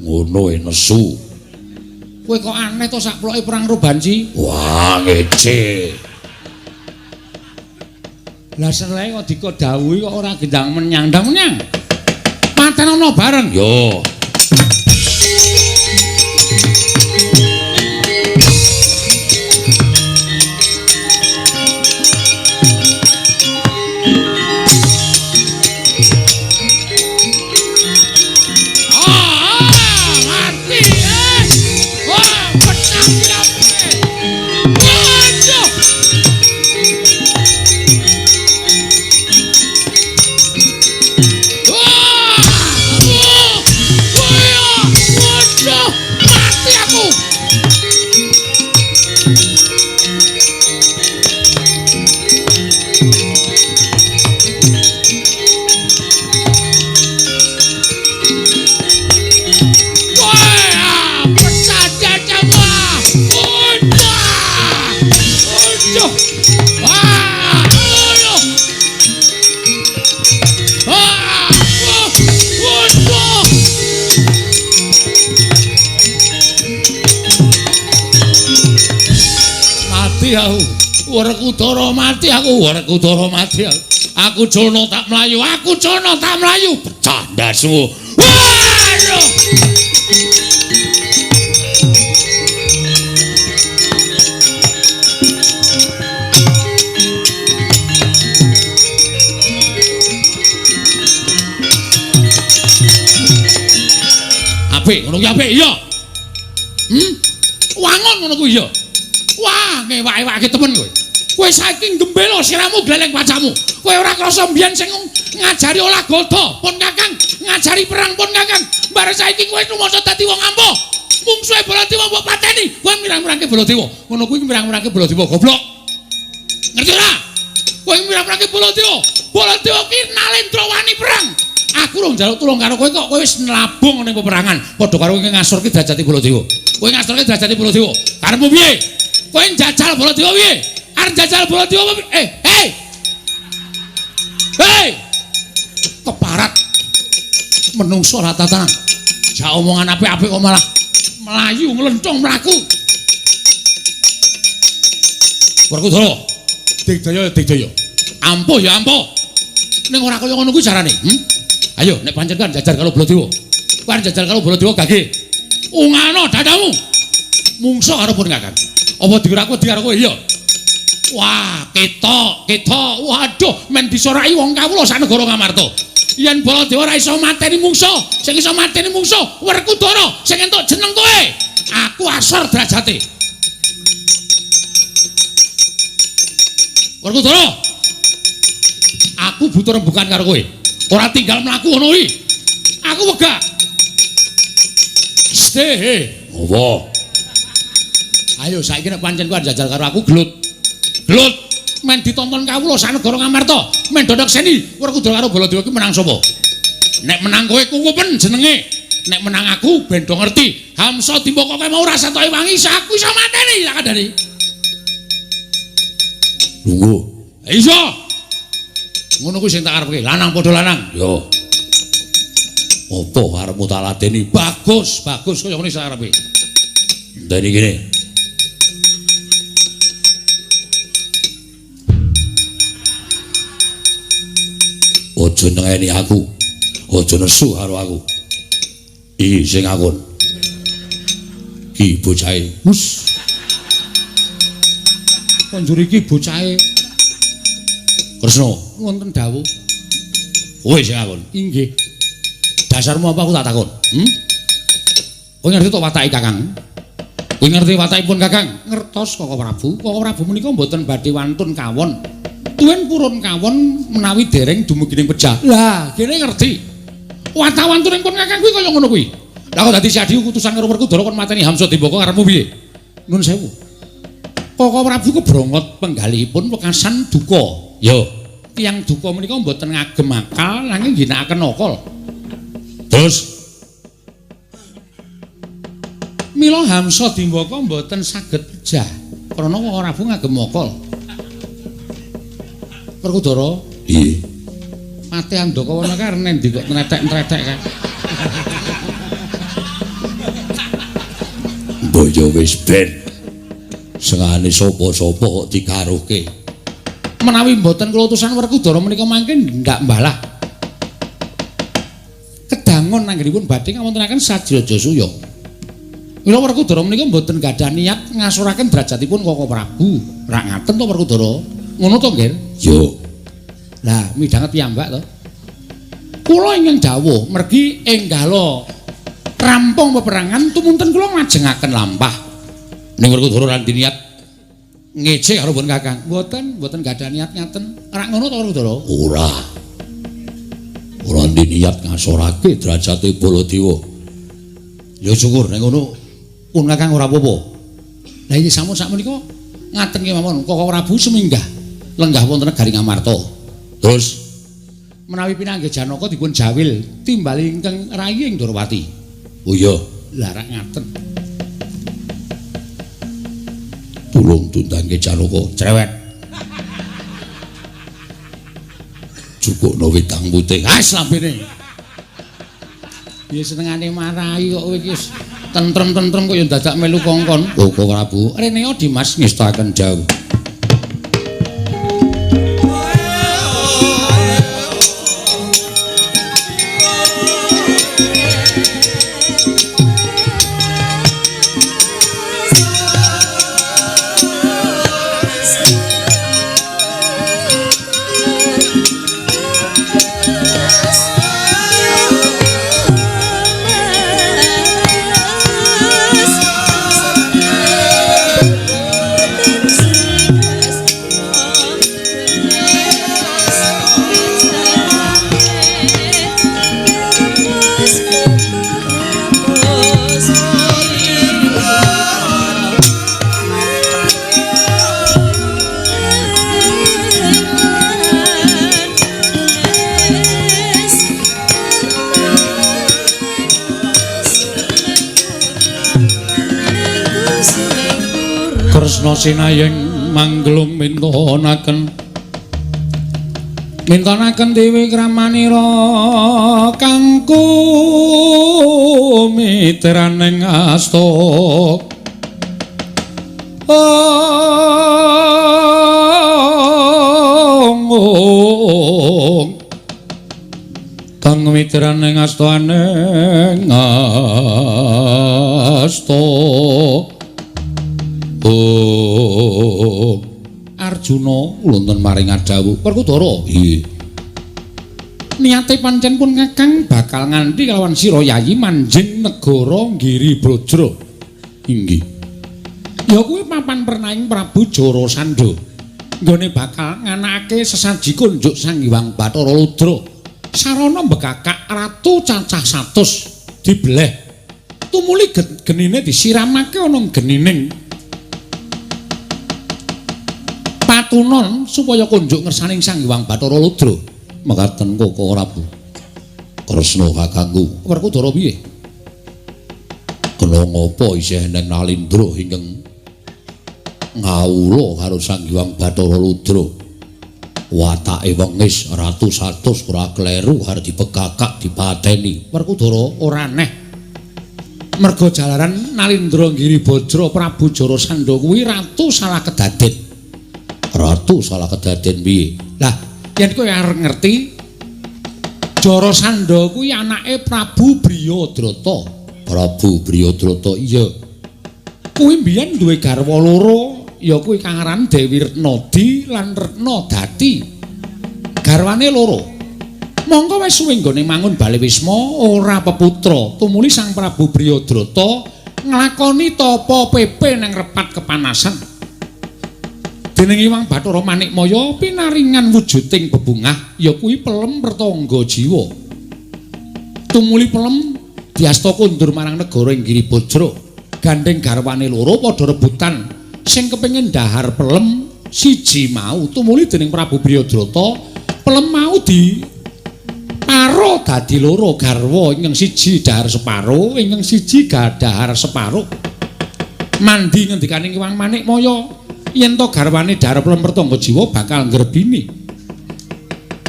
Ngono e nesu. Kowe kok aneh to sak ploke perang karo banci? Wah, ngece. Lah serlae kok dika dawuhi kok ora gendang menyang, ndang menyang. Paten ana bareng. Yo. Werkudara mati aku, Werkudara mati aku. Aku jono tak mlayu, aku jono tak mlayu. Pecah ndasmu. Waduh. Apik, ngono kuwi apik, iya. Wangun ngono kuwi iya. Wah, ngewak-ewake temen kowe. Kowe saiki gembelo siramu gleleng pacamu. Kowe ora krasa mbiyen sing ngajari olah gada pun Kakang, ngajari perang pun Kakang. Bareng saiki kowe rumangsa dadi wong ampuh. Mungsuhe Baladewa mbok pateni. Kowe mirang-mirangke Baladewa. Ngono kuwi mirang-mirangke Baladewa goblok. Ngerti ora? Kowe mirang-mirangke Baladewa. Baladewa ki nalendra wani perang. Aku rong njaluk tulung karo kowe kok kowe wis nlabung ning peperangan. Padha karo kowe ngasorke derajate Baladewa. Kowe ngasorke derajate Baladewa. Karepmu piye? Kowe njajal Baladewa piye? Arep njajal Baladewa piye? Hei. Hei. Keparat. Menungso ora tatanan. Jak omongan apik-apik kok malah mlayu nglencung mlaku. Werkudara. Digdaya digdaya. Ampuh ya ampuh. Ning ora kaya ngono kuwi carane. Ayo nek pancen kan jajar karo Baladewa. Kowe arep jajal karo Baladewa gage. Ungano dadamu. Mungsuh karo pun Kakang. Apa dikira aku wedi karo kowe? Iya. Wah, ketok, ketok. Waduh, men disoraki wong kawula sak negara Ngamarta. Yen Baladewa ora iso mateni mungsuh, sing iso mateni mungsuh Werkudara sing entuk jeneng kowe. Aku asor derajate. Werkudara. Aku butuh rembukan karo kowe. Ora tinggal mlaku ngono kuwi. Aku wegah. Stehe. Apa? Ayo saiki nek pancen kowe njajal karo aku gelut. Gelut. Men ditonton kawula sak negara Ngamarta. Men dodok seni Werkudara karo Baladewa ki menang sapa? Nek menang kowe kukupen jenenge. Nek menang aku ben do ngerti. Hamsa dimbokoke mau ora satoke wangi, aku iso mateni tak kandhani. Lungguh. Iso. Ngono kuwi sing tak karepke. Lanang padha lanang. Yo. Apa arepmu tak ladeni? Bagus, bagus kaya ngene sing tak karepe. Ndeni kene. Aja nengeni aku. Aja nesu karo aku. Iki sing akon. Ki bocahe. Hus. Konjur iki bocahe Kresna wonten dawuh. Kowe sing ngakon. Inggih. Dasarmu apa aku tak takon? Kowe ngerti to watake Kakang? Kowe ngerti watakipun Kakang? Ngertos Koko Prabu. Koko Prabu menika mboten badhe wantun kawon. Tuwin purun kawon menawi dereng dumugi ning pejah. Lah, kene ngerti. Watak wantunipun Kakang kuwi kaya ngono kuwi. Lah kok dadi Siadi utusan karo Werkudara kon mateni Hamsa Dimbaka karepmu piye? Nuwun sewu. Koko Prabu kebrongot penggalihipun wekasan duka. Ya. Tiyang duka menika mboten ngagem akal nanging ngginakaken akal. Terus mila Hamsa Dimbaka mboten saged pejah krana Koko Prabu ngagem akal. Werkudara, piye? Mate Andaka wana karene ndi kok tretek-tretek kae. Mbok ya wis ben. Sengane sapa-sapa kok dikaruhke. Menawi mboten kula utusan Werkudara menika mangke ndak mbalah. Kedangon anggenipun badhe ngawontenaken Sajraja Suya. Mila Werkudara menika mboten gadah niat ngasuraken derajatipun Koko Prabu. Rak ngaten to Werkudara? Ngono to, Nggir? Yo. Lah, midhanget piyambak to. Kula ingkang dawuh mergi enggala rampung peperangan tumunten kula nglajengaken lampah. Ning Werkudara ora niat ngece karo pun Kakang. Mboten, mboten gadah niat ngaten. Rak ngono to Werkudara? Ora. Ora niat ngasorake derajate Baladewa. Ya syukur nek ngono pun Kakang ora apa-apa. Lah iki sampun sakmenika ngaten kemawon Koko Prabu seminggah lenggah wonten negari Ngamarta. Terus menawi pinanggih Janaka dipun jawil timbali ingkang rayi ing Ndorowati. Oh iya, lah rak ngaten. Tulung tundangke Janaka cerewet. Cukukno wedang putih. Has lambene. Ya senengane marahi kok kowe iki wis tentrem-tentrem kok ya dadak melu kongkon. Koko Prabu, rene Dimas ngestakaken dawuh. Kresna sinayeng manggelung mintonaken mintonaken dewi kramanira kangku mitraning asta ong kang mitraning asta aning asta. Oh, Arjuna wonten maring adawuh Werkudara. Nggih. Niate pancen pun Kakang bakal nganti kelawan sira Yayi manjing negara Giri Brajra. Inggih. Ya kuwi papan pernaing Prabu Jarasandha. Nggone bakal nganakake sesaji kunjuk Sang Hyang Bathara Ludra. Sarana mbekakak ratu cacah 100 dibeleh. Tumuli genine disiramake ana genining patunon supaya kunjuk ngersaning Sang Hyang Bathara Ludra. Mekaten Koko Prabu. Kresna kakangku. Werkudara piye? Kena ngapa isih neng Nalindra ingkang ngawula karo Sang Hyang Bathara Ludra? Watake wengis ratu 100 ora kleru arep dipekakak dipateni. Werkudara ora aneh. Merga jalaran Nalindra Giribajra Prabu Jarasandha kuwi ratu salah kedaden. Ratu salah kedaden piye? Lah, yen kowe arep ngerti Jarasandha kuwi anake Prabu Briyadrata. Prabu Briyadrata iya. Kuwi mbiyen duwe garwa loro, ya kuwi kang aran Dewi Retnadi lan Retnadati. Garwane loro. Mongko wis suwe nggone mangun Bale Wisma ora peputra. Tumuli Sang Prabu Briyadratha nglakoni tapa pepe nang repat kepanasan. Dening Hyang Bathara Manikmaya pinaringan wujuding bebungah ya kuwi pelem pertangga jiwa. Tumuli pelem diasta kondur marang negara ing Giribajra. Gandeng garwane loro padha rebutan sing kepengin dhahar pelem siji mau. Tumuli dening Prabu Briyadratha pelem mau di paro dadi loro garwa, ingkang siji dhahar separo, ingkang siji dhahar separo. Mandi ngendikane Hyang Manikmaya yen to garwane dhahar pelem pertangga jiwa bakal ngrebini.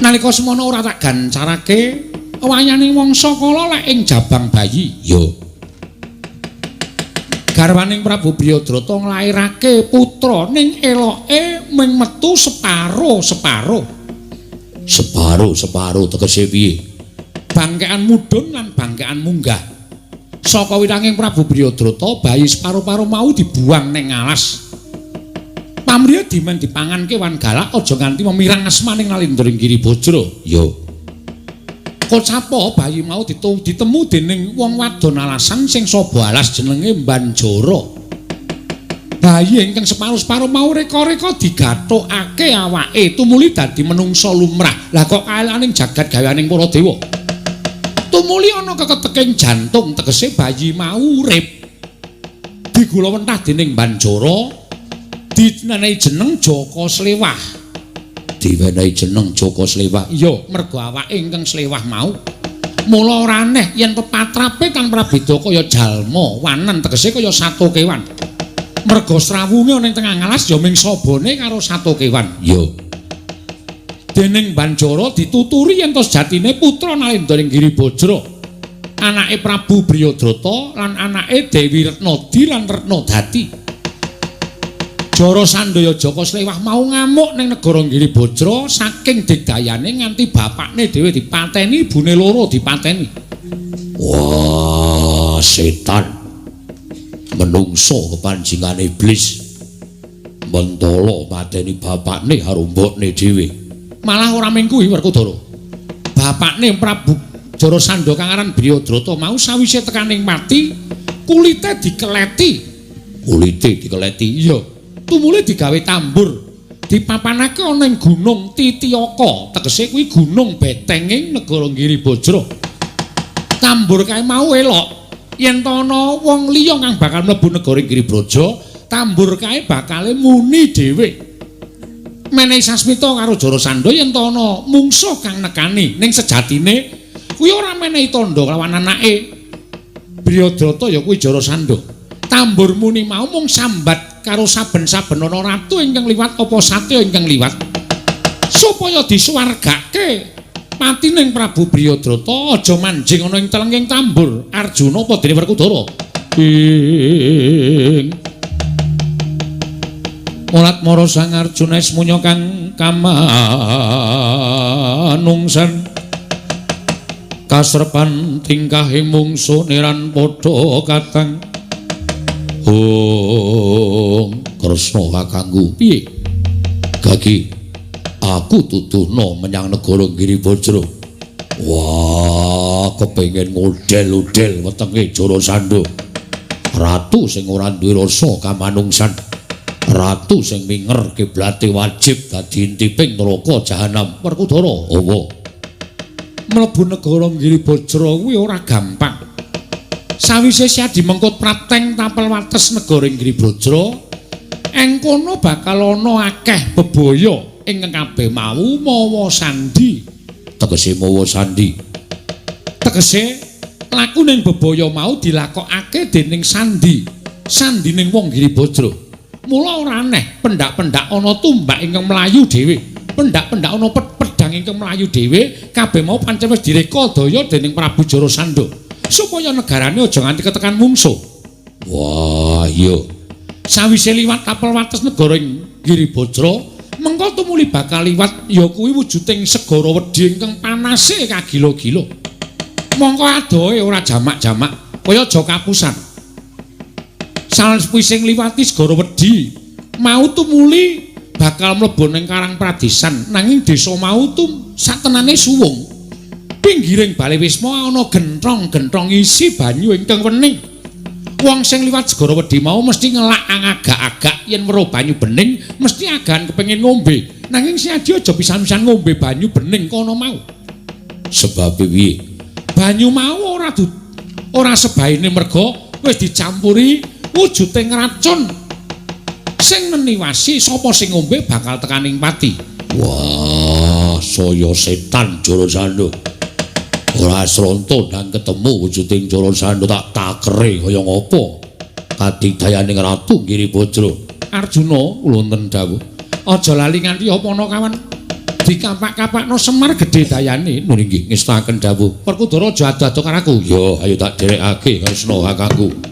Nalika semono ora tak gancarake wayane wangsa kala lek ing jabang bayi. Yo. Garwaning Prabu Briyadratha nglairake putra ning eloke ming metu separo-separo. Separo-separo tegese piye? Bangkean mudhun lan bangkean munggah. Saka wiranging Prabu Briyadratha bayi separo-paro mau dibuang ning alas. Pamriya dimen dipangan kewan galak aja nganti memirang asmaning Nalindra ing Giribajra. Yo. Kocapa bayi mau ditemu dening wong wadon alasan sing saba alas jenenge Mbanjara. Bayi ingkang separo-separo mau reka-reka digathukake awake tumuli dadi menungsa lumrah. Lah kok kaelaning jagat gaweaning para dewa. Tumuli ana keketeking jantung tegese bayi mau urip. Digulawentah dening Mbanjara diwenehi jeneng Jaka Slewah. Diwenehi jeneng Jaka Slewah. Iya, mergo awake ingkang slewah mau. Mula ora aneh yen pepatrape kang prabeda kaya jalma wanen tegese kaya sato kewan. Mergo srawunge ana ing tengah alas ya ming sabane karo sato kewan. Iya. Dening Mbanjara dituturi yen to sejatine putra Nalendra ing Giribajra, anake Prabu Briyadratha lan anake Dewi Retnadi lan Retnadati. Jarasandha Jaka Slewah mau ngamuk ning negara Giribajra saking digdayane nganti bapakne dhewe dipateni, ibune loro dipateni. Wah, setan. Menungso kepanjingane iblis. Mentala mateni bapakne karo mbokne dhewe. Malah ora mung kuwi Werkudara. Bapakne Prabu Jarasandha kang aran Briyadratha mau sawise tekaning mati, kulite dikeleti. Kulite dikeleti? Iya. Tumule digawe tambur, dipapanake ana ing Gunung Titiyaka, tegese kuwi gunung betenging negara Giribajra. Tambur kae mau elok, yen to ana wong liya kang bakal mlebu negara Giribajra, tambur kae bakale muni dhewe. Menehi sasmita karo Jarasandha yen to ana mungsuh kang nekani, ning sejatine kuwi ora menehi tandha lawan anake Briyadratha ya kuwi Jarasandha. Tambur muni mau mung sambat karo saben-saben ana ratu ingkang liwat apa satya ingkang liwat supaya disuwargake patining Prabu Briyadratha aja manjing ana ing telenging tambur Arjuna apa dene Werkudara. Ing mulat mara Sang Arjuna ismunya kang kamanungsan kasrepan tingkahe mungsu niran padha katang. Hong Kresna kakangku piye? Gagi aku tuduhna menyang negara Giribajra. Wah, kepengin ngodel-odel wetenge Jarasandha. Ratu sing ora duwe rasa kamanungsan. Ratu sing minger kiblate wajib dadi intiping neraka jahanam. Werkudara, apa? Mlebu negara Giribajra kuwi ora gampang. Sawise Syadi mengkut prateng tapel wates negara Giribajra, ing kono bakal ana akeh bebaya ingkang kabeh mau mawa sandi. Tegese mawa sandi. Tegese lakuning bebaya mau dilakokake dening sandi, sandining wong Giribajra. Mula ora aneh pendak-pendak ana tumbak ingkang mlayu dhewe, pendak-pendak ana pedhang ingkang mlayu dhewe, kabeh mau pancen wis direkadaya dening Prabu Jarasandha supaya negarane aja nganti ketekan mungsuh. Wah, iya. Sawise liwat tapel wates negara ing Giribajra, mengko tumuli bakal liwat ya kuwi wujuding segara wedhi ingkang panase kagila-gila. Mongko adohe ora jamak-jamak, kaya aja kapusan. Sawise ngliwati segara wedhi, mau tumuli bakal mlebu ning Karang Pradesan, nanging desa mau tum satenane suwung. Pinggiring Bale Wisma ana genthong-genthong isi banyu ingkang wening. Wong sing liwat segara wedi mau mesti ngelak agak-agak yen weruh banyu bening mesti agahan kepengin ngombe. Nanging si Aji aja pisan-pisan ngombe banyu bening kono mau. Sebabe piye? Banyu mau ora sebaene merga wis dicampuri wujuding racun. Sing neniwasi sapa sing ngombe bakal tekaning pati. Wah, saya setan Jara Sandha. Ora sronto nang ketemu wujuding Jara Sandha tak takere kaya ngopo. Kadidayaning Ratu Giribajra. Arjuna wonten dawuh. Aja lali nganti apa ana kawan dikapak-kapakno Semar gedhe dayane. Nun inggih ngestakaken dawuh. Werkudara aja ado-ado karo aku. Ya, ayo tak dherekake Kresna kakangku.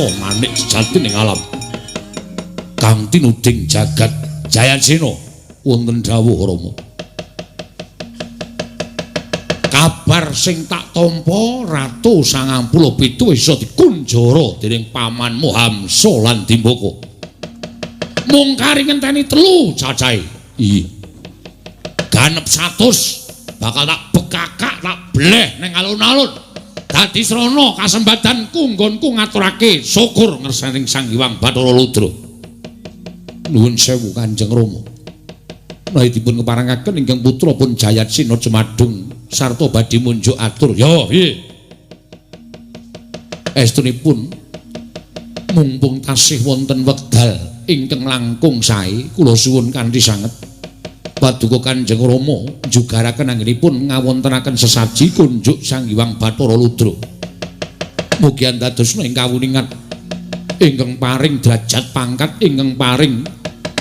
Manik sejati ning alam kang tinuding jagat Jayasena wonten dawuh Rama. Kabar sing tak tampa Ratu 97 iso dikunjara dening pamanmu Hamsa lan Dimbaka. Mung kari ngenteni 3 cacahe. Iya. Ganep 100 bakal tak bekakak tak bleh ning alun-alun. Dadi srana kasembadanku nggonku ngaturake syukur ngersaning Sang Hyang Bathara Ludra. Nuwun sewu Kanjeng Rama. Menawi dipun keparengaken ingkang putra pun Jayatsena jumadung sarta badhe munjuk atur. Ya, piye? Estunipun mumpung tasih wonten wekdal ingkang langkung sae, kula suwun kanthi sanget paduka Kanjeng Rama njugaraken anggenipun ngawontenaken sesaji kunjuk Sang Hyang Bathara Ludra. Mugi andadosna ing kawuningan ingkang paring derajat pangkat ingkang paring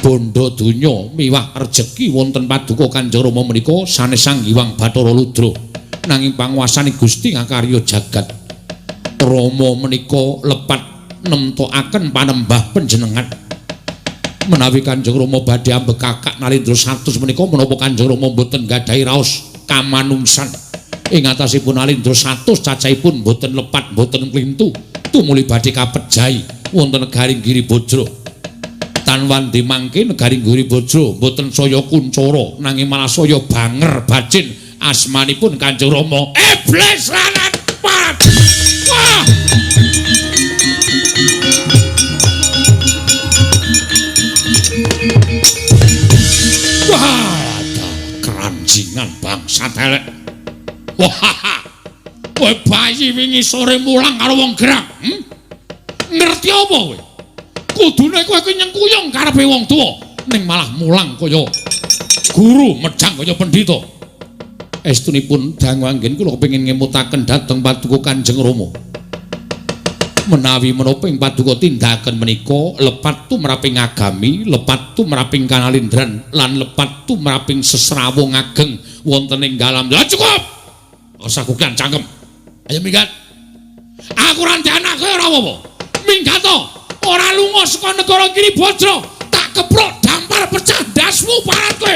bondo donya miwah rejeki wonten paduka Kanjeng Rama menika sanes Sang Hyang Bathara Ludra. Nanging panguwasane Gusti ngakarya jagat. Rama menika lepat nemtokaken panembah panjenengan. Menawi Kanjeng Rama badhe ambekakak nalindra 100 menika menapa Kanjeng Rama mboten gadhahi raos kamanungsan ing atasipun nalindra 100 cacahipun mboten lepat mboten klintu tumuli badhe kapejahi wonten negari Giribajra. Tan wandi mangke negari Giribajra mboten saya kuncara nanging malah saya banger bacin asmanipun Kanjeng Rama iblis lanat pat. Wah! Wah, keranjingan bangsat elek. Wah, kowe bayi wingi sore mulang karo wong gerang, Ngerti apa kowe? Kudune kowe kuwi nyengkuyung karepe wong tuwa, ning malah mulang kaya guru medhang kaya pendhita. Estunipun dangu anggen kula kepengin ngemutaken dhateng paduka Kanjeng Rama. Menawi menapa ing paduka tindakan menika lepat tumraping agami, lepat tumraping kanalindran lan lepat tumraping sesrawung ageng wonten ing dalam. Lah cukup. Ora kukian cangkem. Ayo minggat. Aku ora ndek anak kowe ora apa-apa. Minggat to. Ora lunga saka negara Giribajra, tak keprok dampar pecah ndasmu parat kowe.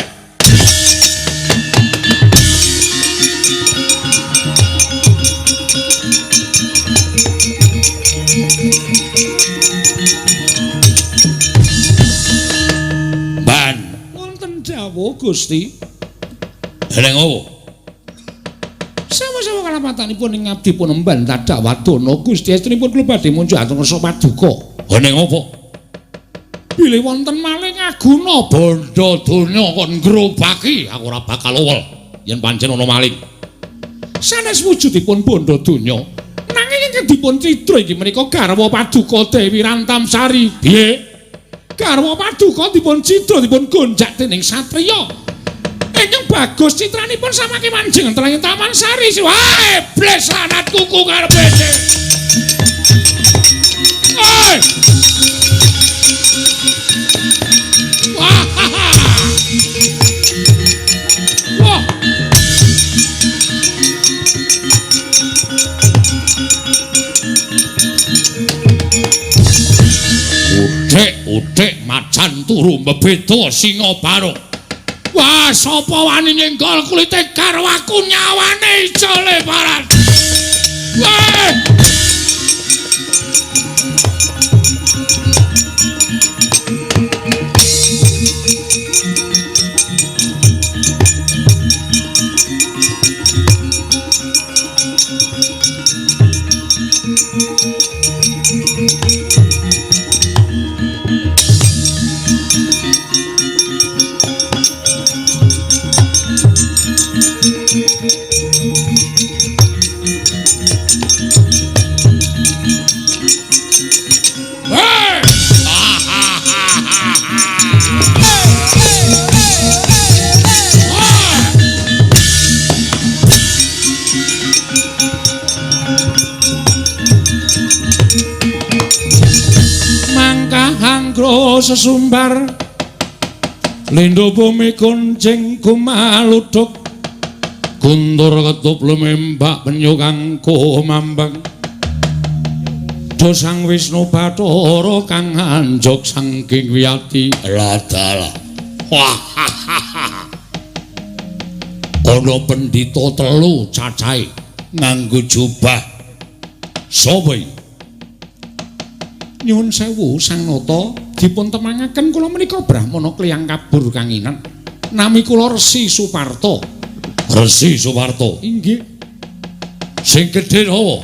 Ban wonten dawuh Gusti. Dereng opo? Sama-sama kalapatanipun ing abdi pun emban tadak wadana Gusti estunipun kula badhe munjuk atur ngersa paduka. Ha ning opo? Bilih wonten maling aguna bondo donya kon ngrobaki aku ora bakal owel yen pancen ana maling. Sanes wujudipun bondo donya nanging ingkang dipun cidra inggih menika garwa paduka Dewi Rantamsari. Piye? Garwa paduka dipun cidra dipun gonjak dening satriya ingkang bagus citranipun samangke manjing ing Taman Sari. Wah, iblis lanat kuku karepe. Oi! Wah! Udan turu mbebeda singa barok. Wah, sapa wani nyenggol kulite garwaku nyawane ijole barat. Wah! Sesumbar lindo bumi kuncing kumaluduk guntur ketup lumembak penyu kang kumambang do Sang Wisnu Bathara kang anjog saking wiyati ladalah. Wah, ana pendhita telu cacahe nganggo jubah. Sapa iki? Nyuwun sewu Sang Nata, dipun temangaken kula menika Brahmana Kliyang Kabur Kanginan. Nami kula Resi Suparto. Resi Suparto? Inggih. Sing gedhe sapa?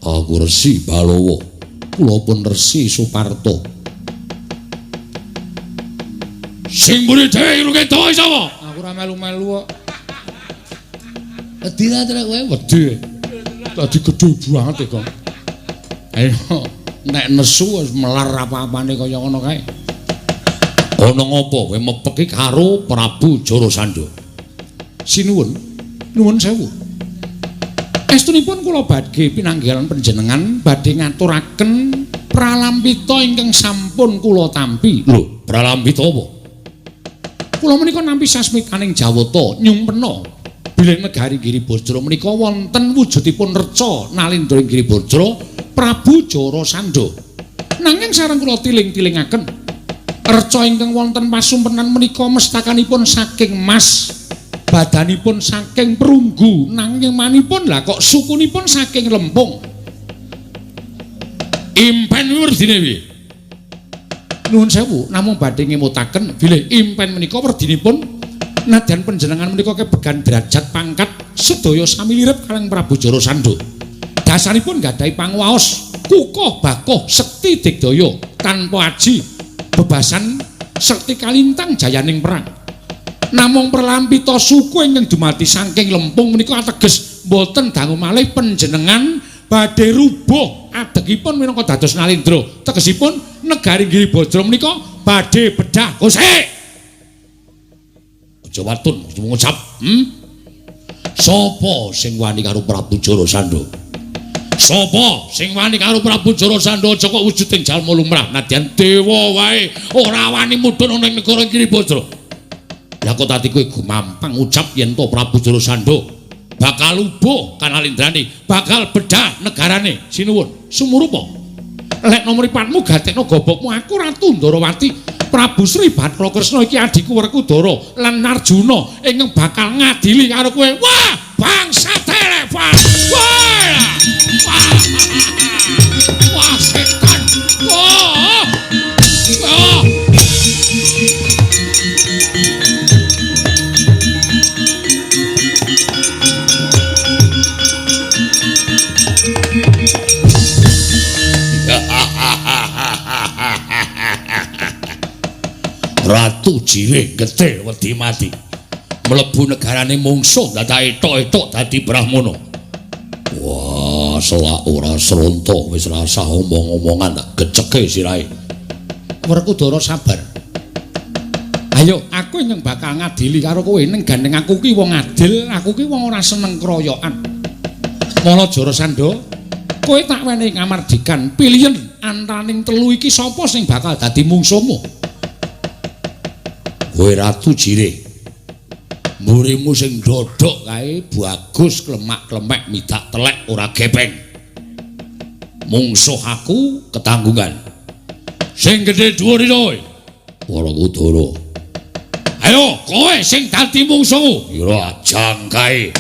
Aku Resi Balawa. Kula pun Resi Suparto. Sing mburi dhewe irunge dawa sapa? Aku ora melu-melu kok. Wedi ta trek kowe? Wedi. Dadi gedhe banget e, Kang. Ayo nek nesu wis melar apa-apane kaya ngono kae. Ana ngapa kowe mepeki karo Prabu Jarasandha? Sinuwun, nuwun sewu. Estunipun kula badhe pinanggihan panjenengan badhe ngaturaken pralampita ingkang sampun kula tampi. Lho, pralampita apa? Kula menika nampi sasmitaning Jawata nyumpena bilih negari Giribajra menika wonten wujudipun reca nalindra ing Giribajra Prabu Jarasandha. Nanging sareng kula tiling-tilingaken reca ingkang wonten pasumpenan menika mestakanipun saking mas, badanipun saking perunggu, nanging manipun lah kok sukunipun saking lempung. Impen werdine piye? Nuwun sewu, namung badhe ngemutaken bilih impen menika werdinipun nadyan panjenengan menika kebegan derajat pangkat sedaya sami lirep kaliyan Prabu Jarasandha. Dasaripun gadhahi pangwaos kukuh bakoh sekti digdaya tanpa aji bebasan sekti kalintang jayaning perang. Namung perlampita suku ingkang dumadi saking lempung menika ateges boten dangu malih panjenengan badhe rubuh adegipun minangka dados nalindra. Tegesipun negari Giribajra menika badhe bedah kosek. Aja watun ngucap. Sapa sing wani karo Prabu Jarasandha? Sapa sing wani karo Prabu Jarasandha? Aja kok wujuding jalma lumrah nadyan dewa wae ora wani mudhun ana ing negara Giribajra. Lah kok tadi kowe gumampang ucap yen to Prabu Jarasandha bakal ubuh kanalindrane, bakal bedah negarane. Sinuwun, sumurupa. Lek mripatmu gatekno gobokmu aku Ratu Ndarawati, Prabu Sri Bathara Kresna iki adhiku Werkudara lan Arjuna ingkang bakal ngadili karo kowe. Wah, bangsa telefon. Wah! Wah, setan. Wah. Wah. Ratu Jireh gedhe wedi mati. Mlebu negarane mungsuh dadak etok-etok dadi Brahmana. Wah, selak ora sronta wis rasah omong-omongan tak geceke sirahe. Werkudara sabar. Ayo, aku ingkang bakal ngadili karo kowe ning gandeng aku ki wong adil, aku ki wong ora seneng kroyokan. Mala Jarasandha, kowe tak wenehi kamardikan, pilihen antaraning telu iki sapa sing bakal dadi mungsuhmu? Kowe Ratu Jireh, mburimu sing dodok kae bagus klemak-klemek midak telek ora gepeng. Mungsuh aku ketanggungan. Sing gedhe dhuwur iki. Werkudara. Ayo, kowe sing dadi mungsuhku. Ira jangkae.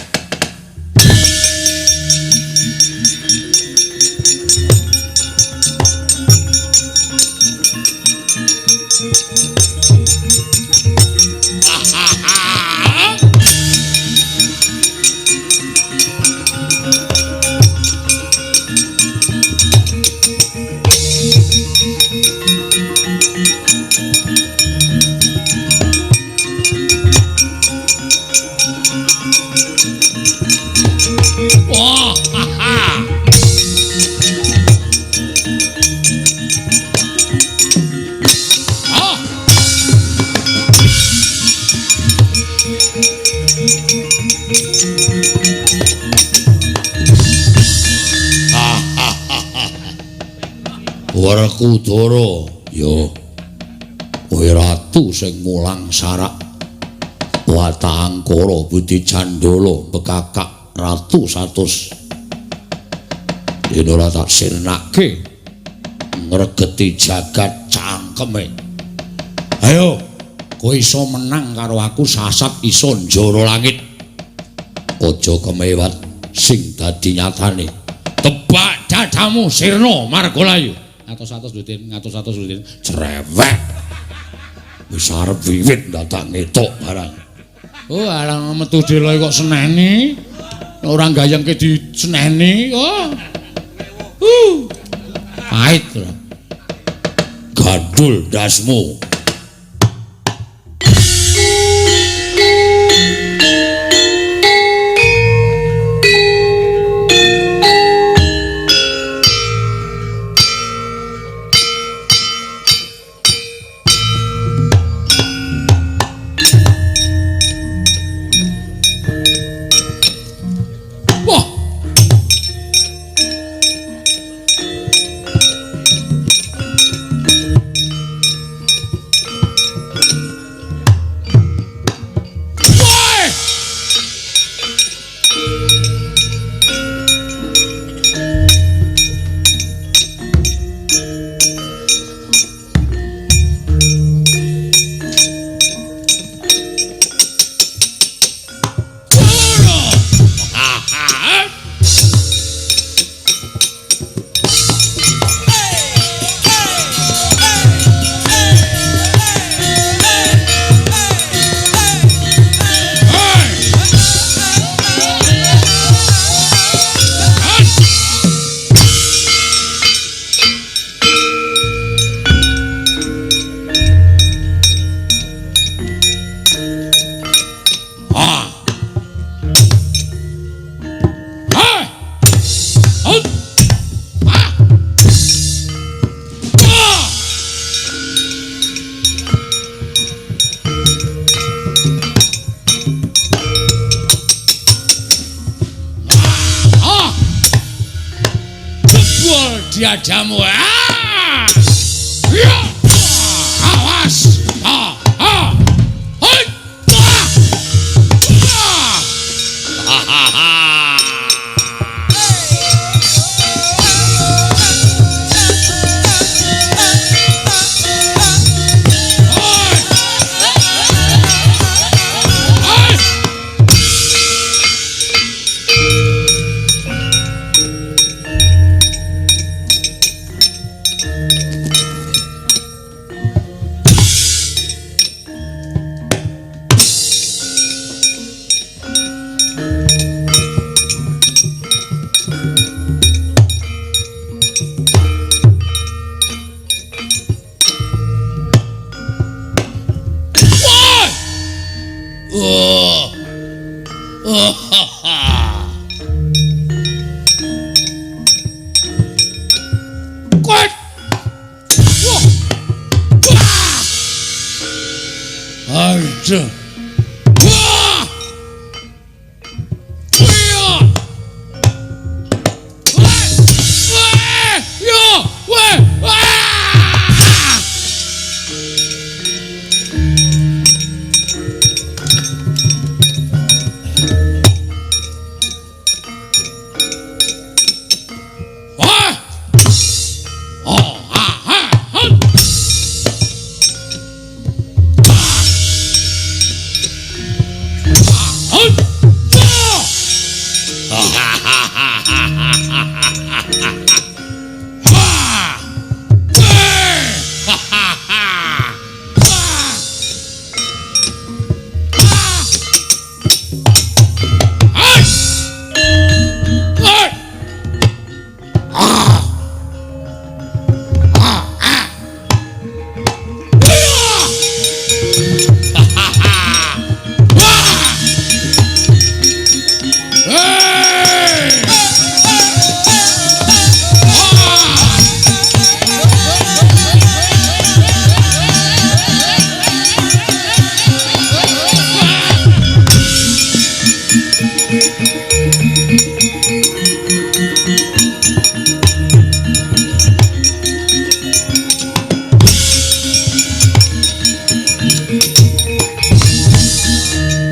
Werkudara, ya kowe ratu sing mulang sarak watangkara budi candala bekakak ratu 100 yen ora tak sirnake ngregeti jagat cangkeme. Ayo, kowe iso menang karo aku sasat iso njara langit. Aja kemewat sing dadi nyatane. Tebak dadamu sirna margalayu. Ngatos-atos dutin, ngatos-atos dutin, cerewet. Wis arep wiwit dadak ngetok barang. Oh, alang metu dhewe kok seneni. Ora gayengke diseneni. Oh. Pahit. Gandul ndasmu. Diadamu. Ah! Ya! Awas! Ah! Ah! Hoi! Ah! Ah! Ha ha!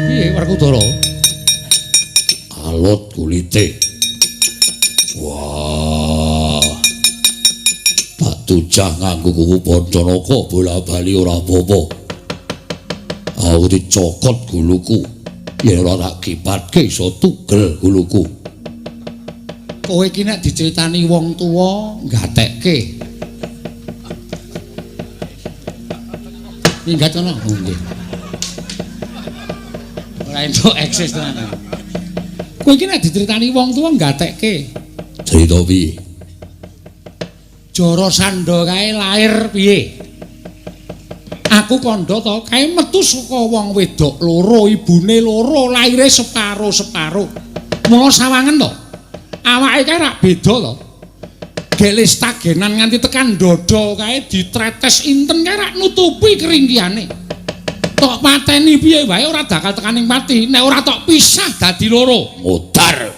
Piye Werkudara? Alot kulite. Wah. Tak tujah nganggo kuku Pancanaka bola-bali ora apa-apa. Aku dicokot guluku. Yen ora tak kipatke iso tugel guluku. Kowe iki nek diceritani wong tuwa gatekke. Minggat kono. Oh nggih. Ora entuk eksis tenan. Kowe iki nek diceritani wong tuwa gatekke. Cerita piye? Jarasandha kae lair piye? Aku kandha to, kae metu saka wong wedok loro, ibune loro, laire separo-separo. Mula sawangen to. Awake kae rak beda to. Gelis tagenan nganti tekan dada kae ditretes inten kae rak nutupi keringkiane. Tok pateni piye wae ora bakal tekaning pati, nek ora tok pisah dadi loro. Modar.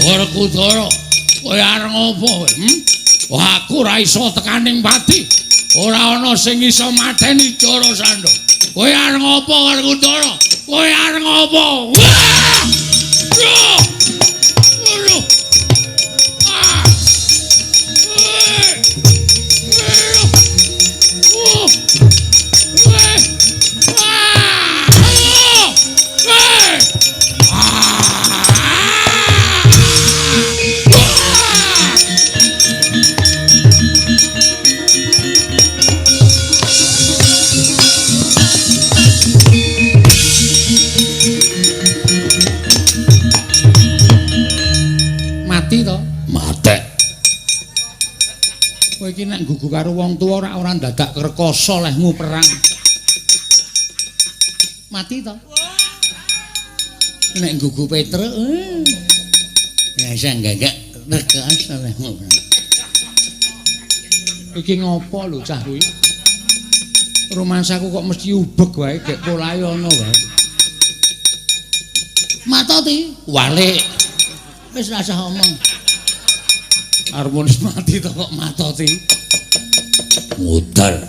Werkudara, kowe arep ngopo kowe? Wah, aku ora iso tekaning pati. Ora ana sing iso mateni Jarasandha. Kowe arep ngopo Werkudara? Kowe arep ngopo? Wah! Aduh! Ah! Mati to? Matek. Kowe iki nek gugu karo wong tuwa ora dadak rekoso lehmu perang. Mati to? Nek gugu Petruk, ya isa gagak rekoso lehmu perang. Iki ngopo lho cah kuwi? Rumangsaku kok mesti ubek wae, gek polahe ana wae. Matoti, walik. Wis rasah omong. Harmonis mati to kok matoti. Modar.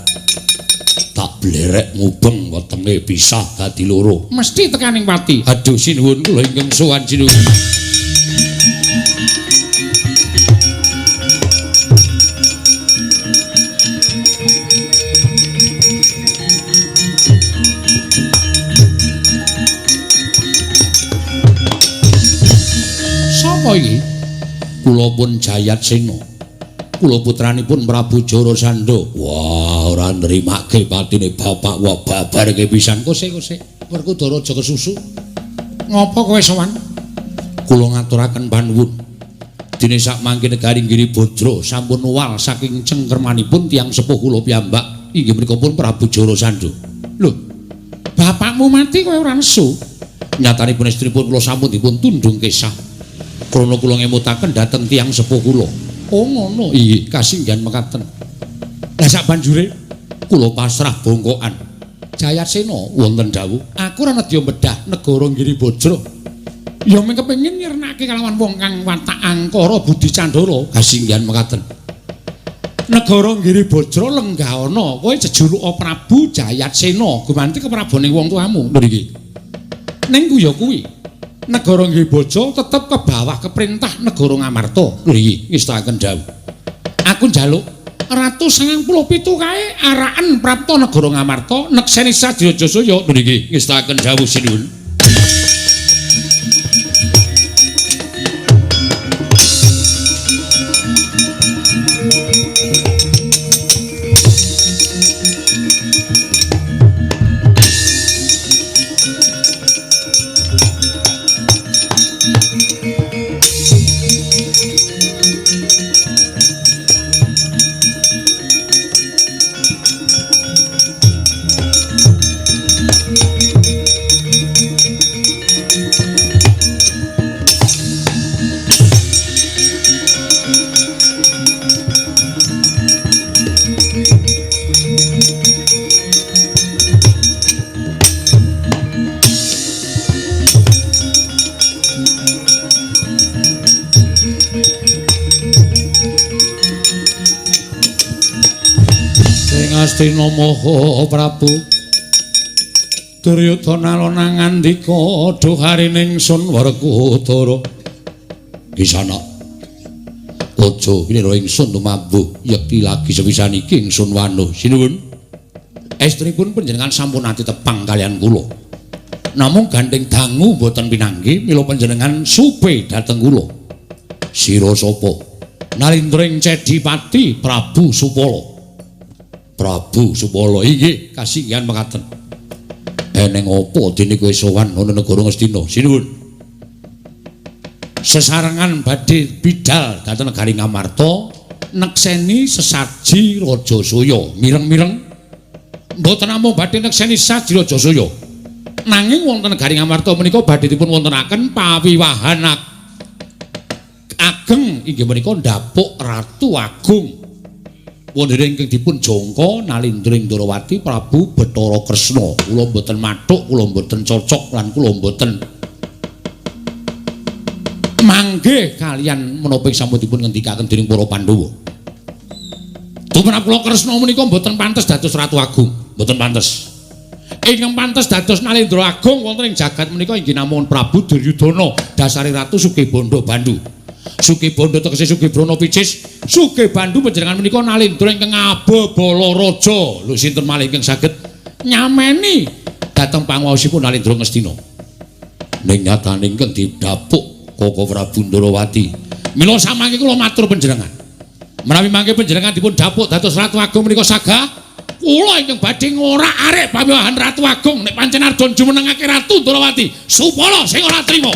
Tak blerek mubeng wetenge pisah dadi loro. Mesti tekaning pati. Aduh sinuwun kula ingkang sowan sinuwun. Sapa iki? Kula pun Jayatsena. Kula putranipun Prabu Jarasandha. Wah, ora nrimake patine bapak wa babarke pisan. Kose-kose, Werkudara aja kesusu. Ngopo kowe sowan? Kula ngaturaken panuwun. Dene sak mangke negari Giribadra sampun wal saking cengkermanipun tiyang sepuh kula piyambak inggih menika pun Prabu Jarasandha. Lho, bapakmu mati kowe ora nesu? Nyatanipun estripun kula sampun dipun tundhung kesah. Krana kula ngemutaken dhateng tiyang sepuh kula. Oh ngono. Inggih, kasinggihan mekaten. Lah sak banjure kula pasrah bongkokan. Jayasena wonten dawuh, aku ora nedya bedah negara Giribajra. Ya mung kepengin nyirnake kalawan wong kang watak angkara budi candara. Kasinggihan mekaten. Negara Giribajra lenggahana, kowe jejuluka Prabu Jayatsena, gumanti keprabone wong tuamu mriki. Ning ku ya kuwi. Negara Giribajra tetep ke bawah keperintah negara Ngamarta. Mriki ngestakaken dawuh. Aku njaluk Ratu 97 kae araken prapta negara Ngamarta nekseni Sadya Jasaya. Mriki ngestakaken dawuh sinuwun. Astina Maha Prabu Duryudana alona ngandika duh harining sun Werkudara. Kisana aja pinira ingsun tumambuh yekti lagi sepisan iki ingsun wanuh. Sinuwun. Estrinipun panjenengan sampun ati tepang kalian kula. Namung gandeng dangu mboten pinanggih mila panjenengan supe dhateng kula. Sira sapa? Nalindring Cedipati Prabu Supala. Prabu Supala inggih kasinggihan mekaten. Eneng apa dene kowe sowan ana negara Ngastina? Sinuwun. Sesarengan badhe bidal dhateng negari Ngamarta nekseni sesaji Rajasuya. Mireng-mireng mboten namung badhe nekseni sesaji Rajasuya. Nanging wonten negari Ngamarta menika badhe dipun wontenaken pawiwahan ageng inggih menika ndhapuk Ratu Agung. Wonten ingkang dipun jangka Nalindring Ndrawati Prabu Bathara Kresna. Kula mboten mathuk, kula mboten cocok lan kula mboten manggih kalian menapa sampun dipun ngendikaken dening para Pandhawa. Tumrap kula Kresna menika mboten pantes dados Ratu Agung, mboten pantes. Ingkang pantes dados Nalindra Agung wonten ing jagat menika inggih namung Prabu Duryudana, dasare Ratu Sugih Bandha Bandu. Sugih Bandha tegese Sugih Brana Picis, Sugih Bandu panjenengan menika Nalindra ingkang ababala raja. Lho sinten malih ingkang saged nyameni dhateng panguwaosipun Nalindra Ngastina. Ning nyatane ingkang didhapuk Koko Prabu Ndrawati. Mila samangke kula matur panjenengan. Menawi mangke panjenengan dipun dhapuk dados Ratu Agung menika sagah kula ingkang badhe ngorak-arik pawiwahan Ratu Agung nek pancen ardon jumenengake Ratu Ndrawati. Supala sing ora trima.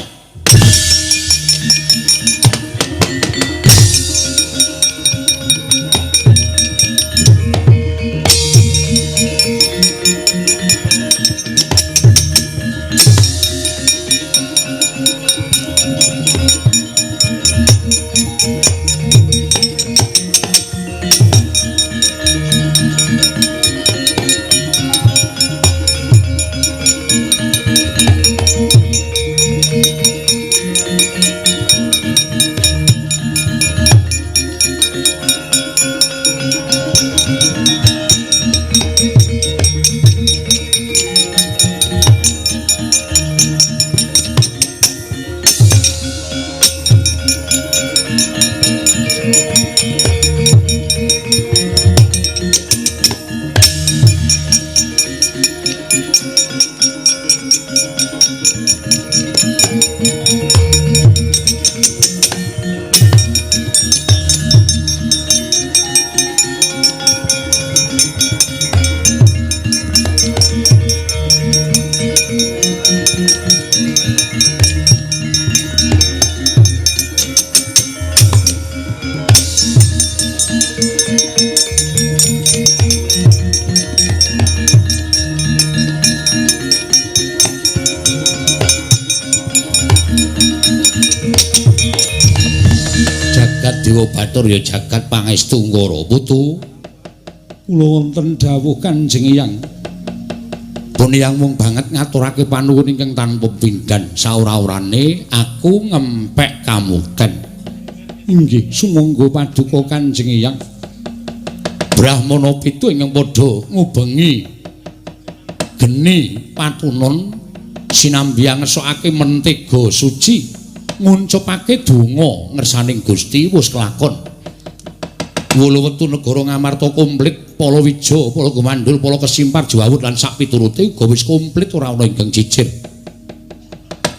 Jagat Dewa Bathara ya jagat pangestu Ngara putu. Kula wonten dawuh Kanjeng Hyang. Pun yang mung banget ngaturake panuwun ingkang tanpa pindhan saora-orane aku ngempek kamukten. Inggih sumangga paduka Kanjeng Hyang. Brahmana pitu ingkang padha ngubengi geni patunon sinambi ngesokake mentega suci nguncupake donga ngersaning Gusti wis kelakon. Wolu wektu negara Ngamarta komplit, Palawija, Pala Gumandul, Pala Kesimpar, Jawawut lan sak piturute uga wis komplit ora ana ingkang cicir.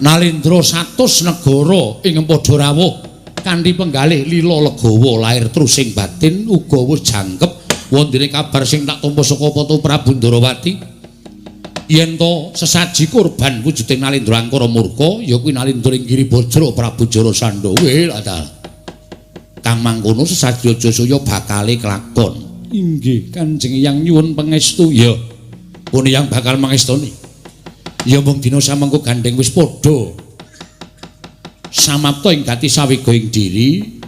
Nalindra 100 negara ingkang padha rawuh kanthi penggalih lila legawa lair trusing batin uga wis jangkep wondene kabar sing tak tampa saka Pata Prabu Ndarawati. Yen to sesaji kurban wujuding Nalindra angkara murka ya kuwi Nalindra ing Giribajra Prabu Jarasandha. Weh ta. Kang mangkono sesaji Rajasuya bakale kelakon. Inggih Kanjeng Hyang nyuwun pangestu. Ya. Pun yang bakal mangestoni. Ya mung dina samengko gandeng wis padha samapta ing gati sawiga ing diri.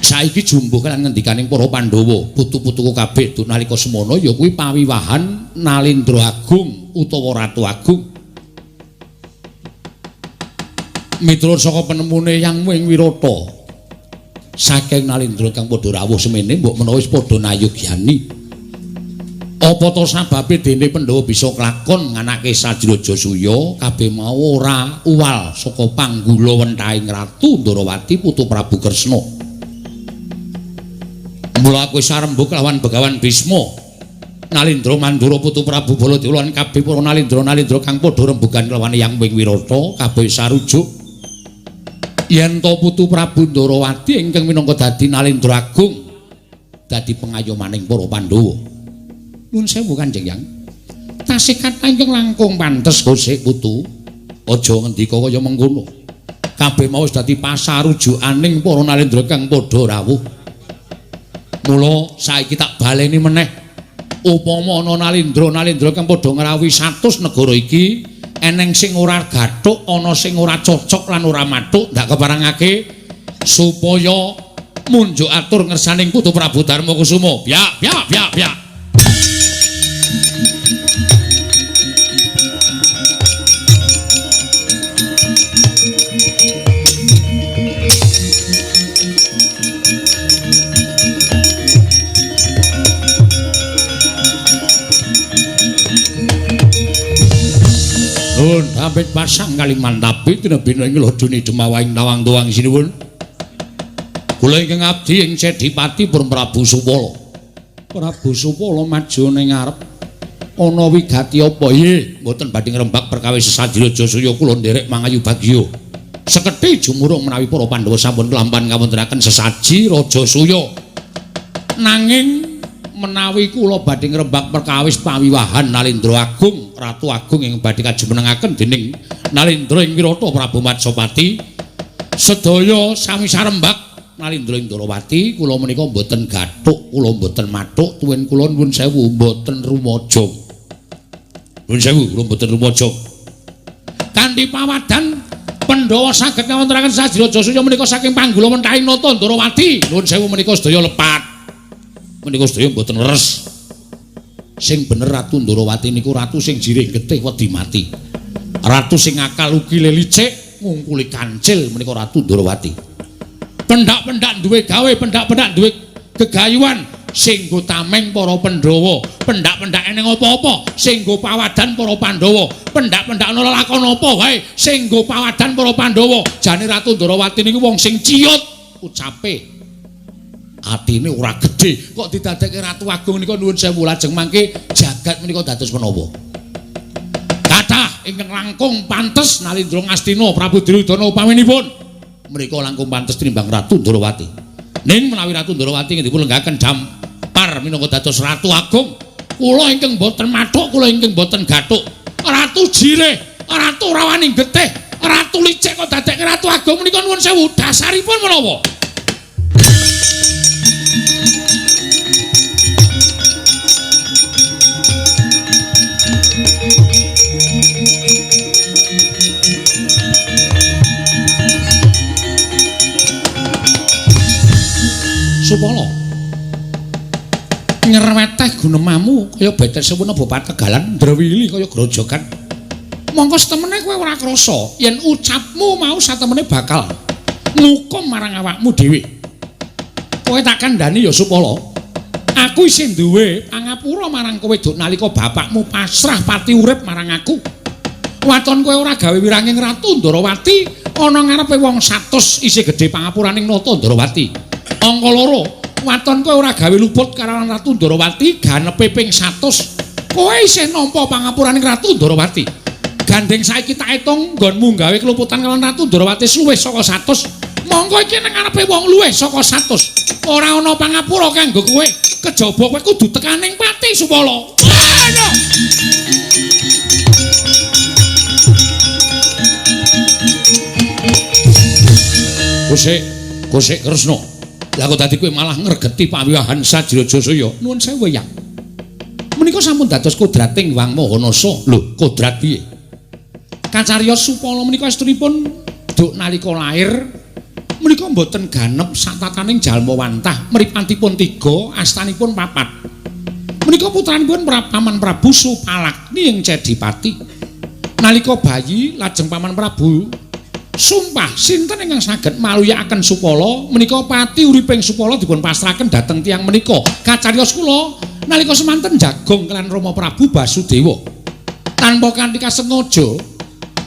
Saiki jumbuh lan ngendikaning para Pandhawa, putu-putuku kabeh duh nalika semono ya kuwi pawiwahan Nalindra Agung utawa Ratu Agung. Miturut saka penemune Yang ing Wirata. Saking Nalindra kang padha rawuh semene mbok menawa wis padha nayugyani. Apa to sababe dene Pandhawa bisa klakon nganake saji Rajasuya kabeh mau ora uwal saka panggula wentahing Ratu Ndarawati putu Prabu Kresna. Mula aku sarembug lawan Begawan Bisma. Nalindra Mandura putu Prabu Baladewa lan kabeh para nalindra-nalindra kang padha rembugan lawan Yang ing Wirata kabeh sarujuk. Yen to putu Prabu Ndarawati ingkang minangka dadi Nalindra Agung dadi pengayomaning para Pandhawa. Nuwun sewu Kanjeng Hyang. Tasih kathah ingkang langkung pantes kosek putu. Aja ngendika kaya mengkono. Kabeh mau wis dadi pasarujukaning para nalindra kang padha rawuh. Mula saiki tak baleni meneh. Upama ana nalindra-nalindra kang padha ngrawuhi 100 negara iki, eneng sing ora gathuk, ana sing ora cocok lan ora mathuk, ndak keparengake supaya munjuk atur ngersaning Putu Prabu Darma Kusuma. Byak byak byak byak. Nun pamit pasang Kalimantapi tinebina ing lodone Demawaing Tawang Tuwang sinuwun. Kula ingkang abdi ing Sedipati Purn Prabu Supala. Prabu Supala maju ning ngarep. Ana wigati apa? Nggih, mboten badhe ngrembak perkawis sesaji Rajasuya kula nderek mangayu bagya. Sekedhi jumurung menawi para Pandhawa sampun kelampahan kawontenaken sesaji Rajasuya. Nanging menawi kula badhe ngrembak perkawis pawiwahan Nalindra Agung, Ratu Agung ing badhe kajumenengaken dening Nalindra ing Wirata Prabu Matsapati, sedaya sami sarembak Nalindra ing Ndarawati kula menika mboten gathuk, kula mboten mathuk, tuwin kula nuwun sewu mboten rumaja. Nuwun sewu kula mboten rumaja. Kanthi pawadan Pandhawa saged ngawontenaken saji Rajasuya menika saking panggula wentahing nata Ndarawati. Nuwun sewu menika sedaya lepat. Menika sedaya mboten leres. Sing bener Ratu Ndarawati niku ratu sing jirih getih wedi mati. Ratu sing akal ukile licik ngungkuli kancil menika Ratu Ndarawati. Pendak-pendak duwe gawe, pendak-pendak duwe gegayuhan sing nggo tameng para Pandhawa, pendak-pendak eneng apa-apa sing nggo pawadan para Pandhawa, pendak-pendak ana lelakon apa wae sing nggo pawadan para Pandhawa. Jane Ratu Ndarawati niku wong sing ciyut ucape. Atine ora gedhe kok didadekke Ratu Agung nika nuwun sewu lajeng mangke jagat menika dados menapa. Kathah ingkang langkung pantes Nalindra Ngastina Prabu Duryudana upaminipun menika langkung pantes tinimbang Ratu Ndarawati. Ning menawi Ratu Ndarawati dipun lenggahaken dampar minangka dados Ratu Agung, kula ingkang boten mathuk, kula ingkang boten gathuk. Ratu jirih, ratu rawani getih, ratu licik kok dadekke Ratu Agung menika nuwun sewu dasaripun menapa? Supala. Nyerweteh gunemamu kaya betet sewuna bapak Tegalan, ndrewili kaya grojogan. Mongko setemene kowe ora krasa yen ucapmu mau satemene bakal ngukum marang awakmu dhewe. Kowe tak kandhani ya Supala. Aku isih duwe pangapura marang kowe duk nalika bapakmu pasrah pati urip marang aku. Waton kowe ora gawe wiranging Ratu Ndorowati ana ngarepe wong 100 isih gedhe pangapuraning Nata Ndorowati. Angka 2, waton kowe ora gawe luput karo Ratu Ndorowati ganepe ping 100. Kowe isih nampa pangapuraning Ratu Ndorowati. Gandeng saiki tak etung nggonmu gawe keluputan karo Ratu Ndorowati luwih saka 100. Monggo iki nang ngarepe wong luwih saka 100. Ora ana pangapura kanggo kowe. Kejaba kowe kudu tekaning pati Supala. Aduh. Kosek, Kosek Kresna. Lah kok dadi kowe malah ngregeti pawiwahan Sajra Jasaya. Nuwun sewu, Yang. Menika sampun dados kodrating Wang Mahanasa. Lho, kodrat piye? Kacariyos Supala menika estunipun duk nalika lair menika mboten ganep satataning jalma wantah, mripatipun 3, astanipun 4. Menika putranipun Paman Prabu Supalakni ing Cedipati. Nalika bayi lajeng Paman Prabu sumpah sinten ingkang saged maluyakaken Supala menika pati uriping Supala dipun pasrahaken dhateng tiyang menika. Kacariyos kula nalika semanten jagong kaliyan Rama Prabu Basudewa. Tanpa kanthi kasengaja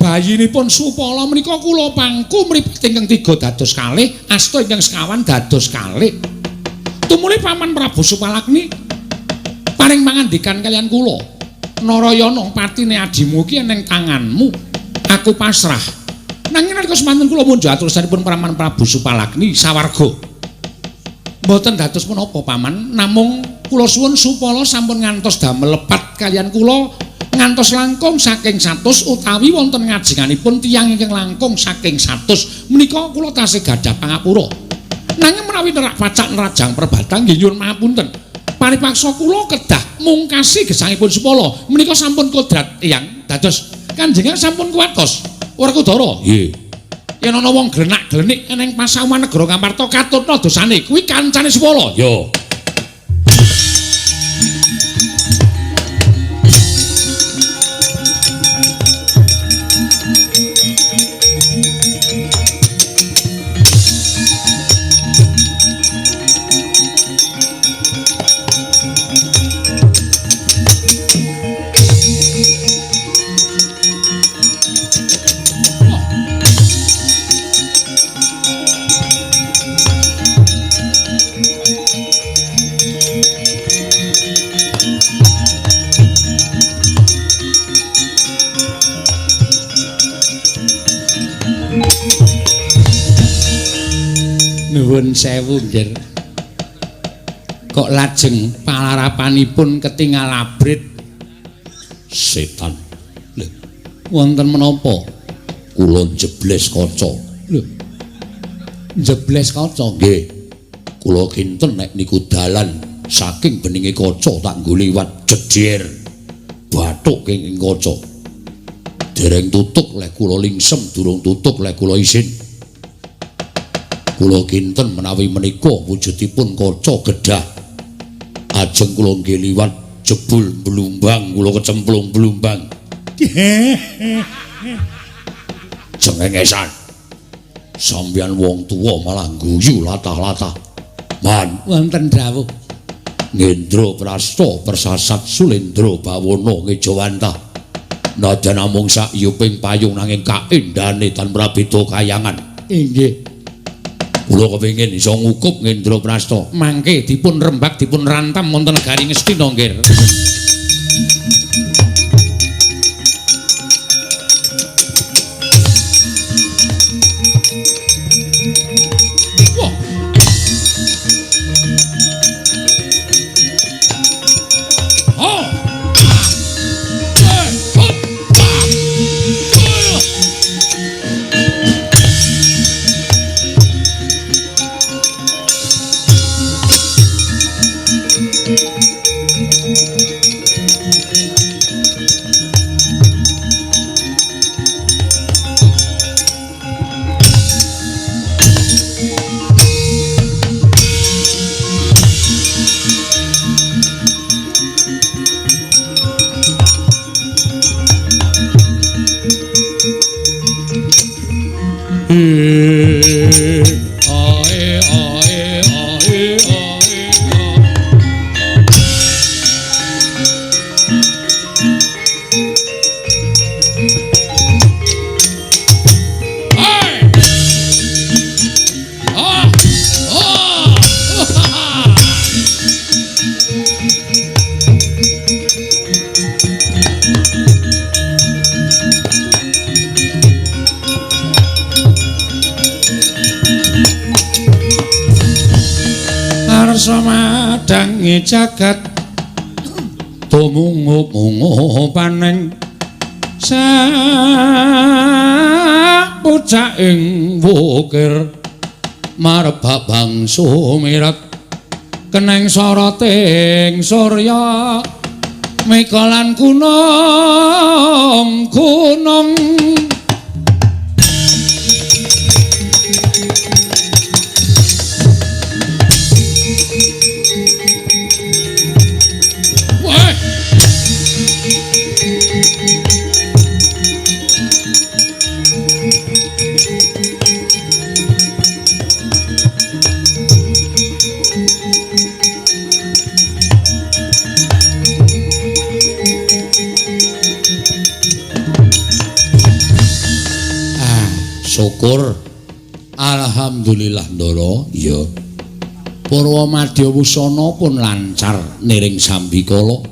bayinipun Supala menika kula pangku mripat ingkang 3 dados kalih, asta ingkang sekawan dados kalih. Tumuli Paman Prabu Supalakni paring pangandikan kaliyan kula, Narayana patine adimu iki eneng tanganmu, aku pasrah. Nanging nalika semanten kula munjuk aturasanipun Paman Prabu Supalakni sawarga. Mboten dados menapa Paman, namung kula suwun Supala sampun ngantos damel lepat kaliyan kula ngantos langkung saking 100 utawi wonten ngajenganipun tiyang ingkang langkung saking 100 menika kula tasih gadah pangapura. Nanging menawi nerak pacak nerajang perbatang nggih nyuwun pangapunten. Paripaksa kula kedah mungkasi gesangipun Supala menika sampun kodrat tiyang dados kanjengan sampun kuwatos. Werkudara. Nggih. Yen ana wong glenak-glenik ning pasauman negara Ngamarta katutna dosane kuwi kancane Supala. Ya. Nuwun sewu nggih. Kok lajeng palarapanipun ketingal abrit setan. Lho, wonten menapa? Kula jebles kaca. Lho. Jebles kaca? Nggih. Kula kinten nek niku dalan saking beninge kaca tak nggo liwat jejer bathuk ing kaca. Dereng tutuk lek kula lingsem, durung tutuk lek kula isin. Kula kinten menawi menika wujudipun kaca gedah. Ajeng kula nggih liwat jebul blumbang, kula kecemplung blumbang. Cengengesan. Sampeyan wong tuwa malah guyu latah-latah. Man, wonten dawuh. Ngendra Prasta persasat Sulendra Bawana ngejawantah. Najan namung sak yuping payung nanging kaendahane tan prabeda kayangan. Inggih. Kula kepengin iso ngukup Ngendra Prasta. Mangke dipun rembak dipun rantam wonten negari Ngastina nggih. Kersa madangi jagat tumungup-mungup paning sapucaking wukir marbak bangsa mirat keneng soroting surya mega lan gunung gunung. Syukur alhamdulillah Ndara. Iya. Purwa Madya Wusana pun lancar niring sambikala.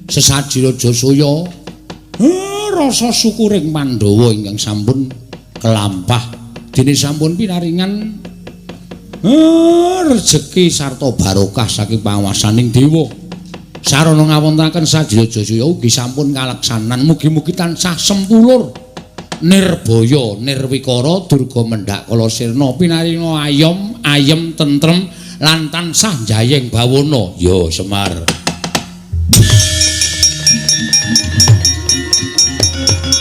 Sesaji Raja Suya rasa syukuring Pandhawa ingkang sampun kelampah dene sampun pinaringan rejeki sarta barokah saking panguwasaning dewa. Sarana ngawontenaken saji Raja Suya ugi sampun kaleksanan. Mugi-mugi tansah sempulur nirbaya nirwikara durga mendhak kala sirna pinaringa ayom ayem tentrem lan tansah jayeng bawana. Ya Semar.